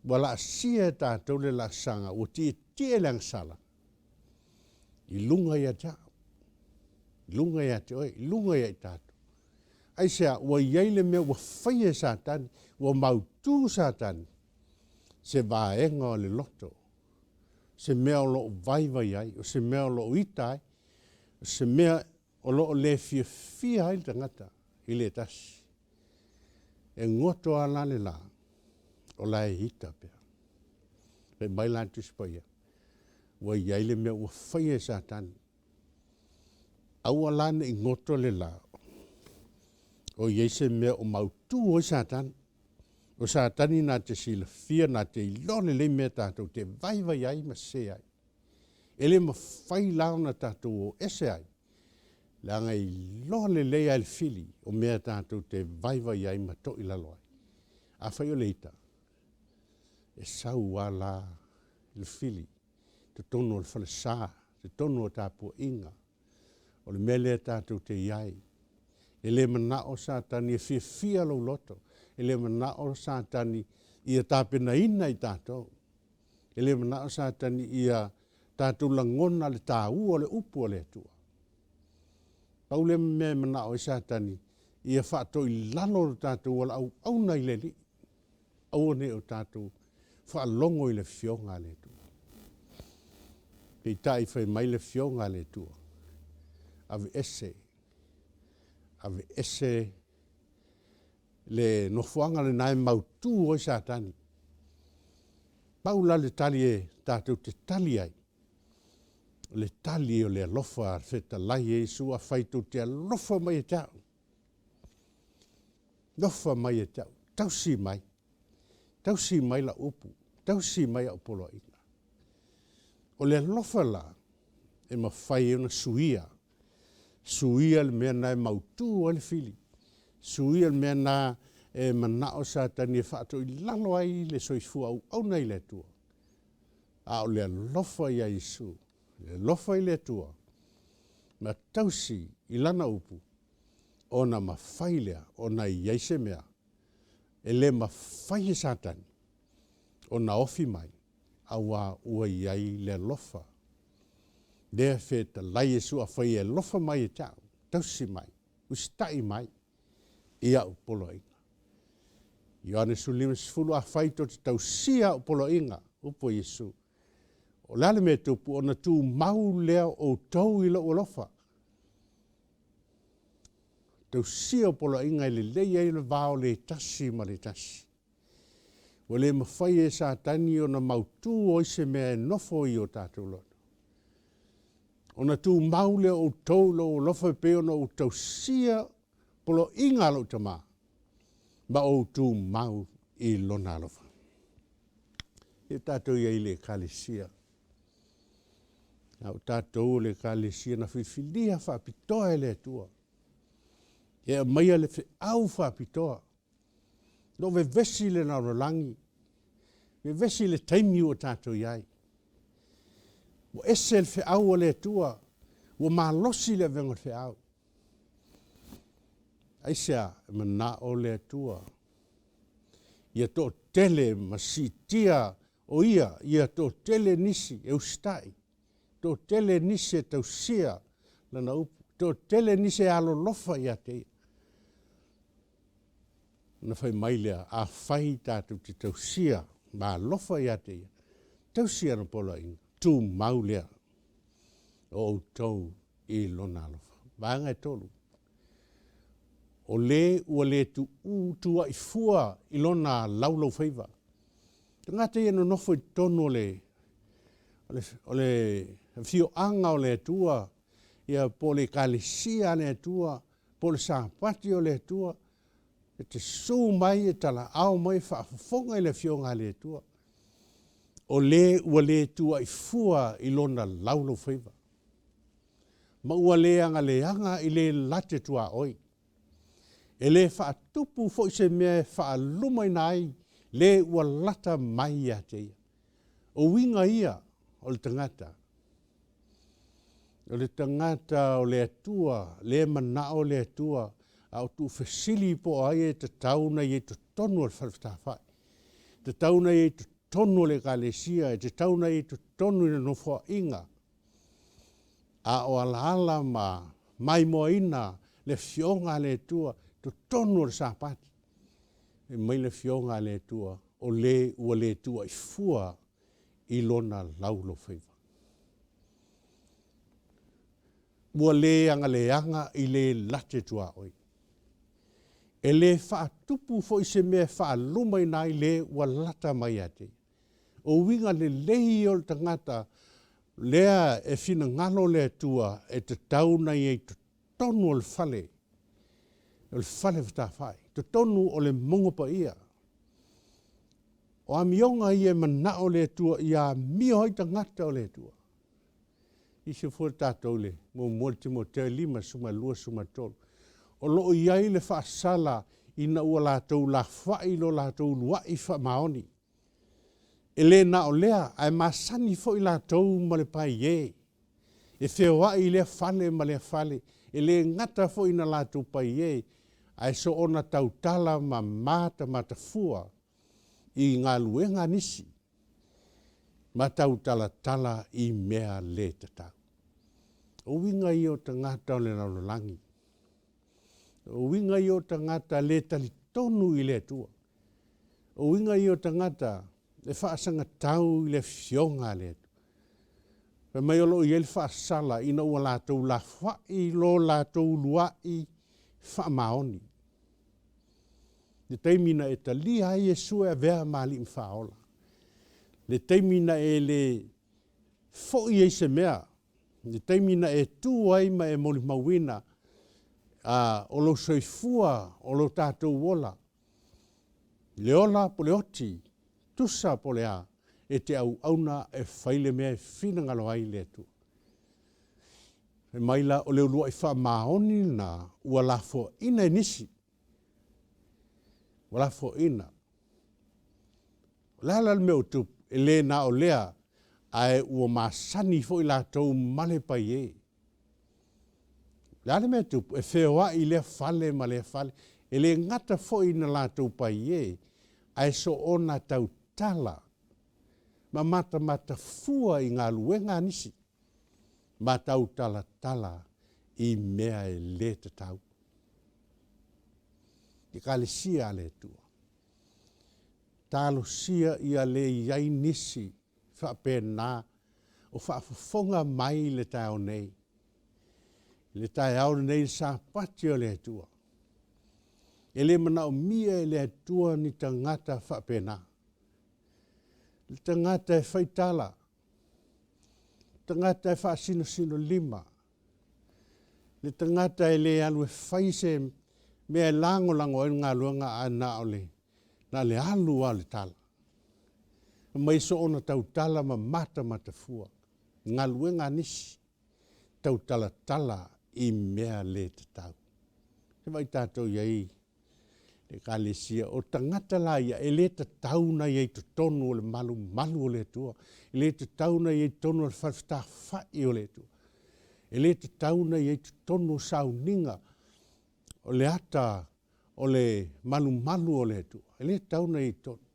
Speaker 3: ua laasia e tatou le laasaga, ua tietie le agasala i luga ia te au, i luga ia te oe, i luga ia i tatou. Aisea? Ua i ai le mea ua faia e Satani, ua mautū Satani, se vaega o le loto, se mea o lo o vaivai ai, o se mea o lo o ita ai, o se mea o lo o le fiafia ai le tagata i le tasi. E goto lava la le la, o la e ita pea. Fai mai la le Tusi Paia, ua i ai le mea ua faia e Satani. Aua la ne i goto le la, o i ai se mea o mautū ai Satani. O Satani na te silafia, na te iloa lelei mea tatou te vaivai ai ma sese ai. E le mafai la ona tatou o ese ai, leaga e iloa lelei lava e le fili o mea tatou te vaivai ai ma toilalo ai. Afai o le ita, e sau lava la le fili totonu o le falesa, totonu o tapuaiga, o le mea lea tatou te i ai. E le manao Satani e fiafia lou loto, e le manao Satani ia tapenaina i tatou. E le manao Satani ia tatou lagona le taua o le upu a le Atua. Pau lea mea e manao ai Satani, ia faatoilalo lo tatou valaauauna i le Alii. Aua ne i o tatou faalogo i le Afioga a le Atua. Peitai fai mai le Afioga a le Atua, aveese, aveese le nofoaga lena e mautu ai Satani. Pau la le tali e tatou te tali ai, o le tali o le alofa a le fetalai e Iesu, afai tou te alofa mai ia te au, alofa mai ia te au, tausi mai, tausi mai lau upu, tausi mai au poloaiga. O le alofa la e mafai ai ona suia, suia le mea na e mautu ai le fili, suia le mea na e manao Satani e faatoilalo ai le soifua auauna i le Atua. A o le alofa ia Iesu, le alofa i le Atua, ma tausi i lana upu, ona mafai lea ona i ai se mea e le mafai e Satani ona ofi mai, auā ua i ai le alofa. Lea fetalai Iesu, afai e alofa mai ia te au, tausi mai, usitai mai i au poloaiga. Ioane 15, afai tou te tausia au poloaiga, upu a Iesu, o le a le mea e tupu, ona tumau lea o outou i lou alofa. Tausia o poloaiga e lelei ai le va o le tasi ma le tasi. Ua le mafai e Satani ona mautū ai se mea e nofo i o tatou loto. Ona tumau lea o outou i lou alofa e pei ona ou tausia poloaiga a lou Tama, ma ou tumau i lona alofa. Ia tatou i ai i le Ekalesia. A o tatou o le Ekalesia na filifilia faapitoa e le Atua. E aumaia le feau faapitoa. Lo vevesi le lalolagi, vevesi le taimi ua tatou i ai. Ua ese le feau a le Atua, ua malosi le avega o le feau. Aisea? E manao le Atua ia toatele ma siitia o ia, ia toatele nisi e usitai, toatele nisi e tausia lana upu, toatele nisi e alolofa ia te ia. Ona fai mai lea, afai tatou te tausia ma alofa ia te ia, tausi ana poloaiga, tumau lea o outou i lona alofa. Vaega e tolu, o le ua le tuuu tua'i fua i lona laulaufaiva. Tagata ia nonofo i totonu o le, o le afioaga o le Atua, ia po o le ekalesia a le Atua, po o le sapati o le Atua, e te susu mai e talaao mai e faafofoga i le Afioga a le Atua, o le ua le tuuai fua i lona laulaufaiva, ma ua le agaleaga i le late tuaoi. E le faatupu foi se mea e faalumaina ai le ua lata mai ia te ia. O uiga ia o le tagata, o le tagata o le Atua, le manao le Atua, a o tuufesili po o ai e tatau ona i ai i totonu o le falefatafa'i, tatau ona i ai i totonu o le ekalesia, e tatau ona i ai i totonu i le nofoa'iga, a o alaala ma maimoaina le Afioga a le Atua. Totonu o le Sapati. Fai mai le Afioga a le Atua, O le ua le tuuaifua i lona laulofaiva. Ua le agaleaga i le late tuaoi. E le faatupu foi se mea e faalumaina ai le ua lata mai ia te ia. O uiga lelei ia o le tagata lea e finagalo le Atua e tatau ona i ai i totonu o le fale, o le fale fetāfa'i, totonu o le mauga paia. O amioga ia e mana'o le Atua ia amio ai tagata o le Atua. Silasila foi tatou i le muamua le Timoteo 5, 12, 13. O lo o i ai le faasala ina ua latou lafoai lo latou uluai faamaoni. E le na o lea, ae masani foi latou ma le paiē, e feoai i lea fale ma lea fale, e le gata foi ina latou paiē, ae soona tautala ma matamatafua i galuega a nisi, ma tautalatala i mea le tatau. O uiga ia o tagata o le lalolagi, o uiga ia o tagata le talitonu i le Atua. O uiga ia o tagata e faasagatau i le Afioga a le Atua. Fai mai o lo o i ai le faasala ina ua latou lafoai lo latou uluai faamaoni. Le taimi na e talia ai Iesu e avea ma Alii ma Faaola, le taimi na e le foi ai se mea, le taimi na e tu ai ma e molimauina a, o lou soifua, o lo tatou ola, le ola po o le oti, tusa po o le a, e te auauna e fai le mea e finagalo ai le Atua. Fai mai la, o le uluai faamaoni lena ua lafoaina e nisi. Ua lafoaina. O le a la le mea ua tupu? E le na o lea, ae ua masani foi latou ma le paiē. O le a le mea e tupu? E feoai i lea fale ma lea fale. E le gata foi ina latou paiē, ae soona tautala ma matamatafua i galuega a nisi, ma tautalatala i mea e le tatau. Ekalesia a le Atua, talosia ia le i ai nisi faapena o faafofoga mai i le taeao nei, i le taeao lenei i le Sapati o le Atua. E le manaomia e le Atua ni tagata faapena. Le tagata e faitala, tagata e faasinosinolima, le tagata e le alu e fai se mea e lagolago ai le galuega ae na o le na le alu lava o le tala. Mai soona tautala ma matamatafua galuega a nisi, tautalatala i mea le tatau. Se vaai tatou i ai le Ekalesia, o tagata la ia e le tatau ona i ai i totonu o le malumalu o le Atua, e le tatau ona i ai i totonu o le falefetafai o le Atua, e le tatau ona i ai i totonu o sauniga o le ata o le malumalu o le Atua, e le tatau ona i ai i totonu.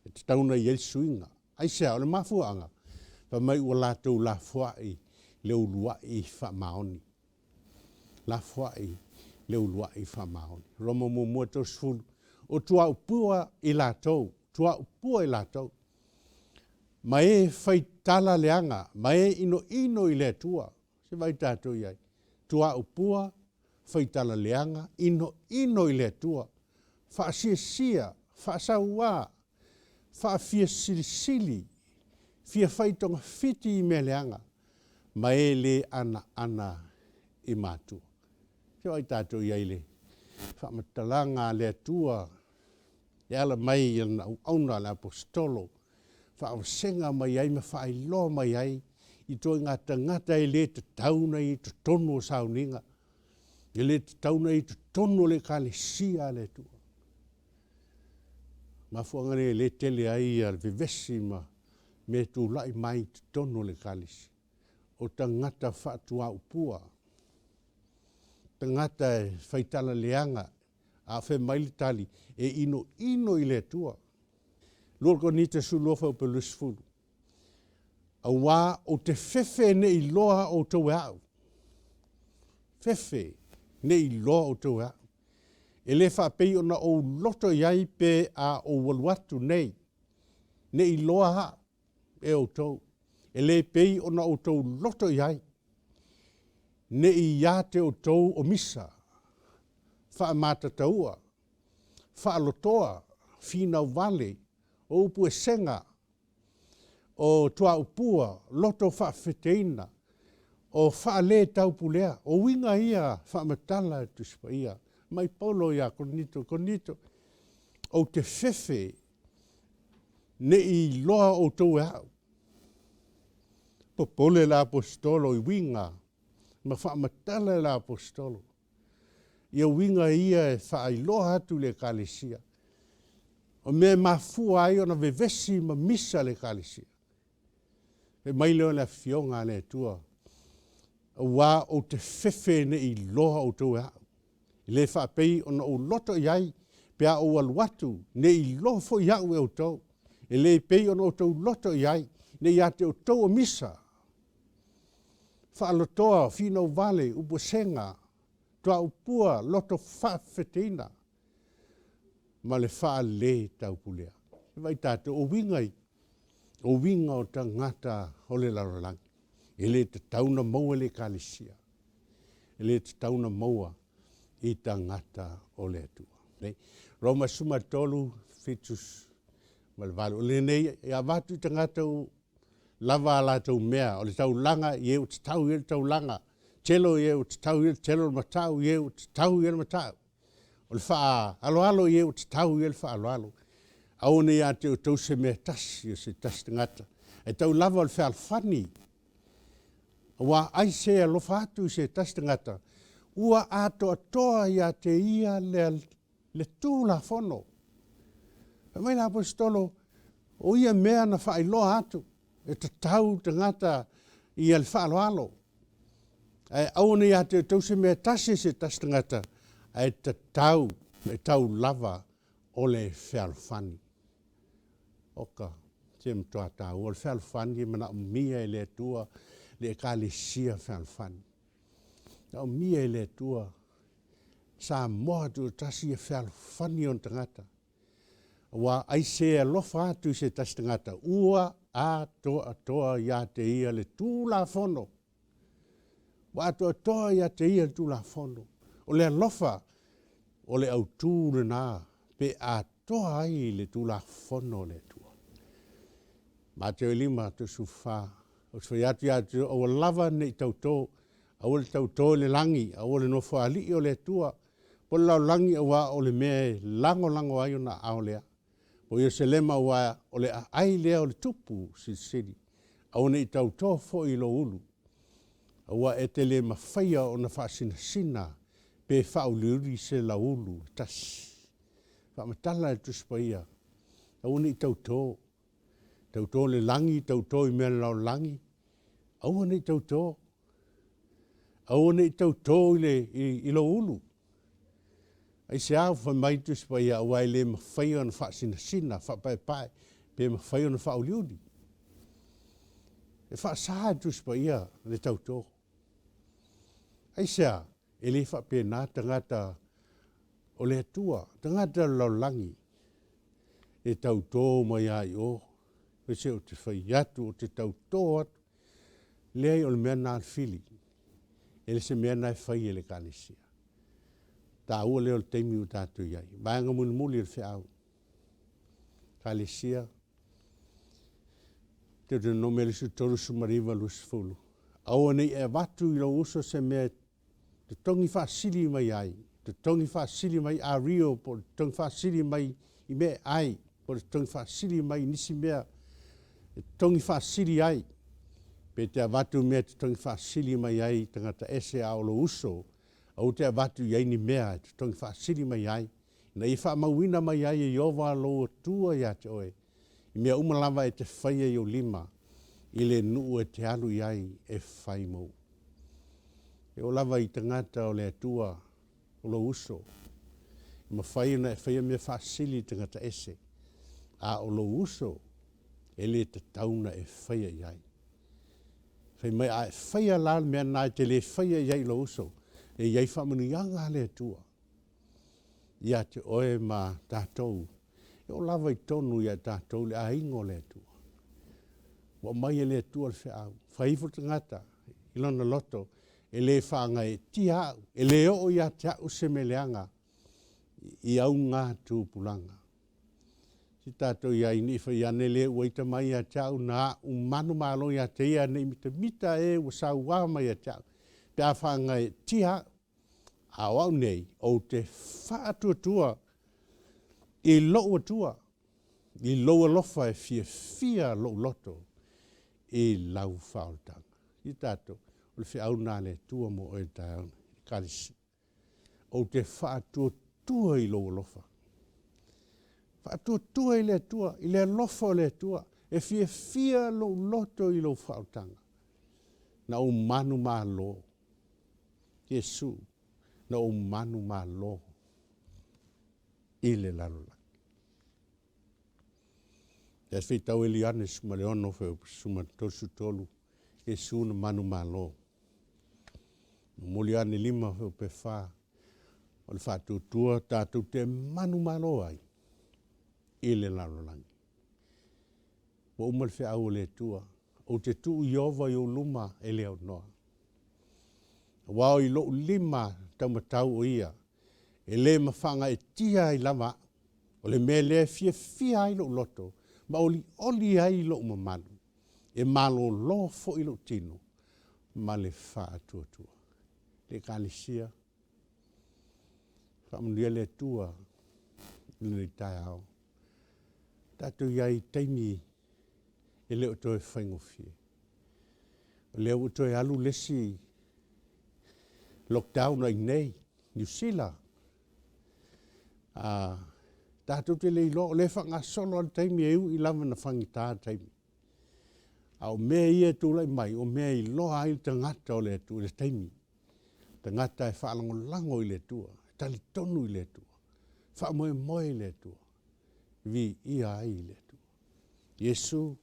Speaker 3: E tatau ona i ai le suiga. Aisea? O le mafuaaga, fai mai ua latou lafoai le uluai faamaoni. Lafoai le uluai faamaoni. Roma muamua 30, o tuaupua i latou, tuaupua i latou, ma e fai tala leaga, ma e inoino i le Atua. Se vaai tatou i ai. Tuaupua, fai tala leaga, inoino i le Atua, faasiasia, faasauā, faafiasilisili, fia fai togafiti i mea leaga, ma e lē anaana i matua. Se vaai tatou i ai i le faamatalaga a le Atua e ala mai i lana auauna a le Aposetolo, faavasega mai ai ma faailoa mai ai ituaiga tagata e le tatau ona i ai i totonu o sauniga, e le tatau ona i ai i totonu o le Ekalesia a le Atua. Mafuaaga lea e le tele ai le vevesi ma mea e tulai mai i totonu o le Ekalesia, o tagata faatuaupua, tagata e faitala leaga, a o fea mai le tali, e inoino i le Atua. 2 Korinite 12 fuaiupu e 20. Auā ou te fefe ne i iloa outou e au. Fefe. Ne i iloa outou e a'u. E le faapei ona ou loto i ai pe a ou alu atu nei, ne i iloa a'u e outou, e le pei ona outou loto i ai, ne i ia te outou o misa, faamatataua, faalotoa, finau vale, o upu esega, o tuaupua, loto faafeteina, o faaletaupulea, o uiga ia faamatala e Tusi Paia. Mai Paulo iā Korinito, Korinito, ou te fefe ne i iloa outou e a'u. Popole le Aposetolo i uiga ma faamatala e le Aposetolo ia uiga ia e faailoa atu i le Ekalesia, o mea e mafua ai ona vevesi ma misa le Ekalesia. Fai mai lea o le Afioga a le Atua, Auā ou te fefe ne i iloa outou e a'u, e le faapei ona ou loto i ai pe a ou alu atu, ne i iloa foi a'u e outou, e le pei ona outou loto i ai, ne i ia te outou o misa, faalotoa, finau vale, upuesega, tuaupua, loto faafefeteina, ma le faaletaupulea. Se vaai tatou, o uiga i, o uiga o tagata o le lalolagi, e le tatau ona maua i le Ekalesia, e le tatau ona maua i tagata o le Atua. Nei, Roma 13, 7 ma le 8. O lenei, e avatu i tagata u lava a latou mea, o le taulaga i e ua tatau i ai le taulaga, telo i e ua tatau i ai le telo, le matau i e ua tatau i ai le matau. O le faaaloalo i e ua tatau i ai le faaaloalo. Aua ne i ia te outou se mea tasi o se tasi tagata, ae tau lava o le fealofani. Aua ai se alofa atu i se tasi tagata, ua atoatoa ia te ia le, le Tulafono. Fai mai le Aposetolo, o ia mea na faailoa atu, e tatau tagata ia le faaaloalo. Ae aua ne i ia te outou se mea tasi e se tasi tagata, ae tatau, e tau lava o le fealofani. Oka, se matua taua, o le fealofani e manaomia e le Atua le Ekalesia fealofani. Manaomia e le Atua Samoa tuatasi ia fealofani ona tagata. Aua aisea e alofa atu i se tasi tagata, ua atoatoa ia te ia le Tulafono. Ua atoatoa ia te ia le Tulafono. O le alofa, o le autū lena pe atoa ai le Tulafono a le Atua. Mateo 5, 34, Ou te fai atu ia te aua lava ne i tautō, aua le tautō i le lagi, aua le nofoalii o le Atua, po o le lalolagi auā o le mea e lagolago ai ona aao lea. Po o Ierusalema auā o le aai lea o le tupu silisili, aua ne i tautō foi i lou ulu, auā e te le mafaia ona faasinasina pe faauliuli se lauulu e tasi. Faamatala e le Tusi Paia, aua ne i tautō, tautō i le lagi, tautō i mea o le lalolagi, aua ne i tautō. Aua ne i tautō i, le, i, i lou ulu. Aisea ua fai mai le Tusi Paia, aua e le mafai ona faasinasina, faapaepae, pe mafai ona faauliuli. E faasa e le Tusi Paia le tautō. Aisea, e le faapena tagata o le Atua, tagata o le lalolagi, e tautō mai a i o, se ou te fai atu, ou te tautō atu. Leai, o le mea lena a le fili, e le se mea lena e fai e le Ekalesia. Taua lea o le taimi ua tatou i ai. Vaega mulimuli o le feau. Ekalesia, Deuteronome 23, 19, 20. Aua ne i e avatu i lou uso se mea e totogi faasili mai ai, totogi faasili mai a Rio po o le totogi faasili mai i mea e ai, po o le totogi faasili mai i nisi mea e totogi faasili ai, pe te avatu mea e totogi faasili mai ai i tagata ese a o lou uso, aua te avatu i ai ni mea e totogi faasili mai ai, ina ia faamauina mai ai e Ieova lou Atua ia te oe, i mea uma lava e te faia i ou lima, i le nuu e te alu i ai e fai mou. E oo lava i tagata o le Atua, o lou uso, e mafai ona e faia mea faasili i tagata ese, a o lou uso, e le tatau ona e faia i ai. Fai mai, a e faia la le mea lena e te le faia i ai i lou uso, E i ai faamanuiaga a le Atua ia te oe ma tatou, e oo lava i totonu ia tatou le aiga o le Atua. Ua aumai e le Atua le feau, fai ifo le tagata i lona loto, e le faagaeetia au, e le oo ia te au se mea leaga i auga tupulaga. Si tatou i ai nei fai ane le ua ita mai ia te au na au manumalo ia te ia nei mitamita e ua sauā mai ia te au pe a faagaeetia au. A o au nei, ou te faatuatua i lou Atua, i lou alofa e fiafia lou loto i lau faaolataga. I tatou, o le feau lena a le Atua mo oe i le taeao nei, Ekalesia. Ou te faatuatua i lou alofa. Faatuatua i le Atua, i le alofa o le Atua, e fiafia lou loto i lou faaolataga. Na ou manumalo, Iesu, na ou manumalo i le lalolagi. Ia se feitau e Ioane 16 fuaiupu 33, Iesu na manumalo. Momoli Ioane 5 fuaiupu 4, o le faatuatua tatou te manumalo ai i le lalolagi. Ua uma le feau a le Atua, ou te tuu Ieova i ou luma e le aunoa. Aua o i lou lima taumatau o ia, e le mafagaetia ai lava au. O le mea lea e fiafia ai lou loto, ma olioli ai lou mamalu, e malōlō foi lou tino ma le faatuatua. Le Ekalesia, faamanuia le Atua i lenei taeao. Tatou i ai i taimi e le o toe faigofie. O lea ua toe alu le isi lockdown ai nei, Niu Sila. Tatou te le iloa, o lea e faagasolo lava le taimi e ui lava ina faigata le taimi. A o mea ia e tulai mai, o mea e iloa ai le tagata o le Atua i le taimi. Tagata e faalagolago i le Atua, e talitonu i le Atua, faamoemoe i le Atua, viia ai le Atua. Iesu,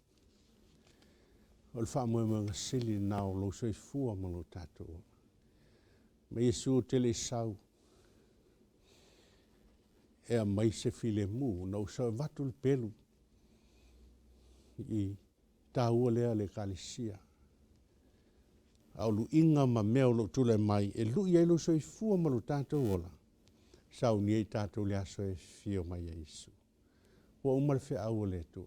Speaker 3: o le faamoemoega sili lena o lou soifua ma lo tatou ola. Ma Iesu ou te le i sau e aumai se filemu, na ou sau e avatu le pelu i taua lea a le Ekalesia. A o luiga ma mea o lo o tulai mai e lui ai lou soifua ma lo tatou ola, saunia i tatou i le aso e afio mai ai Iesu. Ua uma le feau a le Atua.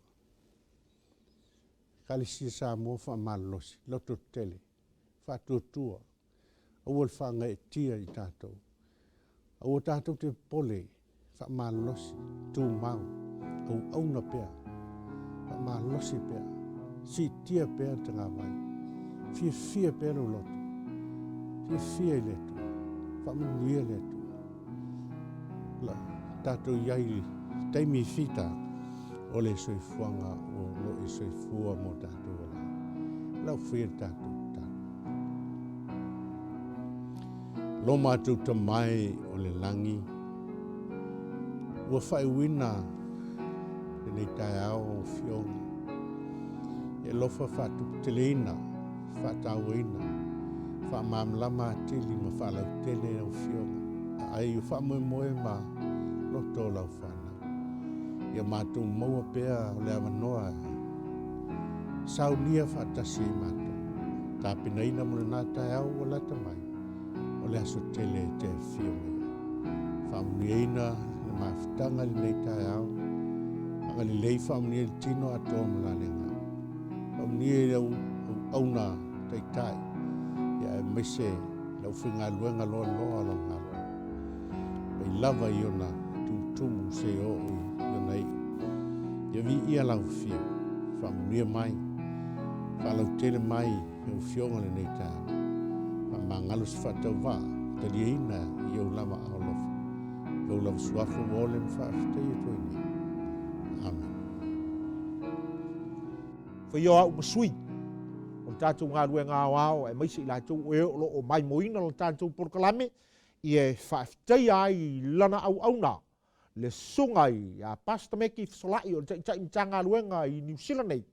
Speaker 3: Ekalesia Samoa faamalolosi, lototetele, faatuatua, aua le faagaeetia i tatou. Aua tatou te popole, faamalolosi, tumau, auauna pea, faamalosi pea, siitia pea le tagavai, fiafia pea lou loto, fiafia i le Atua, faamanuia le Atua. La tatou i ai i taimi fita o le soifuaga o lo o e soifua mo tatou ola ai. Lau faia le tatou tatalo. Lo matou Tama e o le lagi, ua faaiuina lenei taeao o Afioga, e alofa faatuputeleina, faatauaina, faamalamalama atili ma faalautele lau Afioga, aai o faamoemoe ma loto o lau fanau. Ia matou maua pea o le avanoa saunia faatasi ai matou, tapenaina mo lena taeao ua lata mai, o le aso tele e te afio mai ai. Faamanuiaina le mafutaga i lenei taeao, agalelei faamanuia i le tino atoa ma la le agaga. Faamanuia i au auauna taitai, ia aemaise le aufaigaluega loaloa o lau galuega. Mai lava i ona tumutumu seia oo i ona iu. Ia viia lau afio, faamanuia mai, faalautele mai lau Afioga i lenei taeao. Faamagalo se faatauvaa, taliaina i ou lava aao alofa. I ou lava suafa ua ole ma faafetai atu ai nei. Amene.
Speaker 1: Faia o au ma sui o le tatou galuega aoao aemaise i latou o e o lo o maimoina le tatou polokalame, ia e faafetaia ai i lana auauna le susuga ia Pastor Meki Fesolai o le Taitai Matagaluega i Niu Sila nei,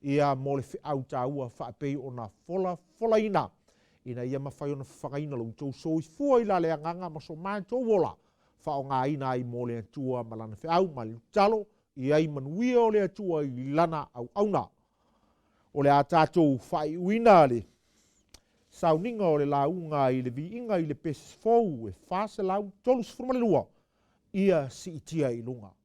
Speaker 1: ia mo le feau taua faapei ona folafolaina. ina ia mafai ona fafagaina lo outou soifua i la le agaga ma so matou ola, faaaogaina ai mo le Atua ma Lana feau ma le tatalo i ai manuia o le Atua i Lana auauna. O le a tatou faaiuina le sauniga o le lauga i le viiga i le pese fou e 432, ia siitia i luga.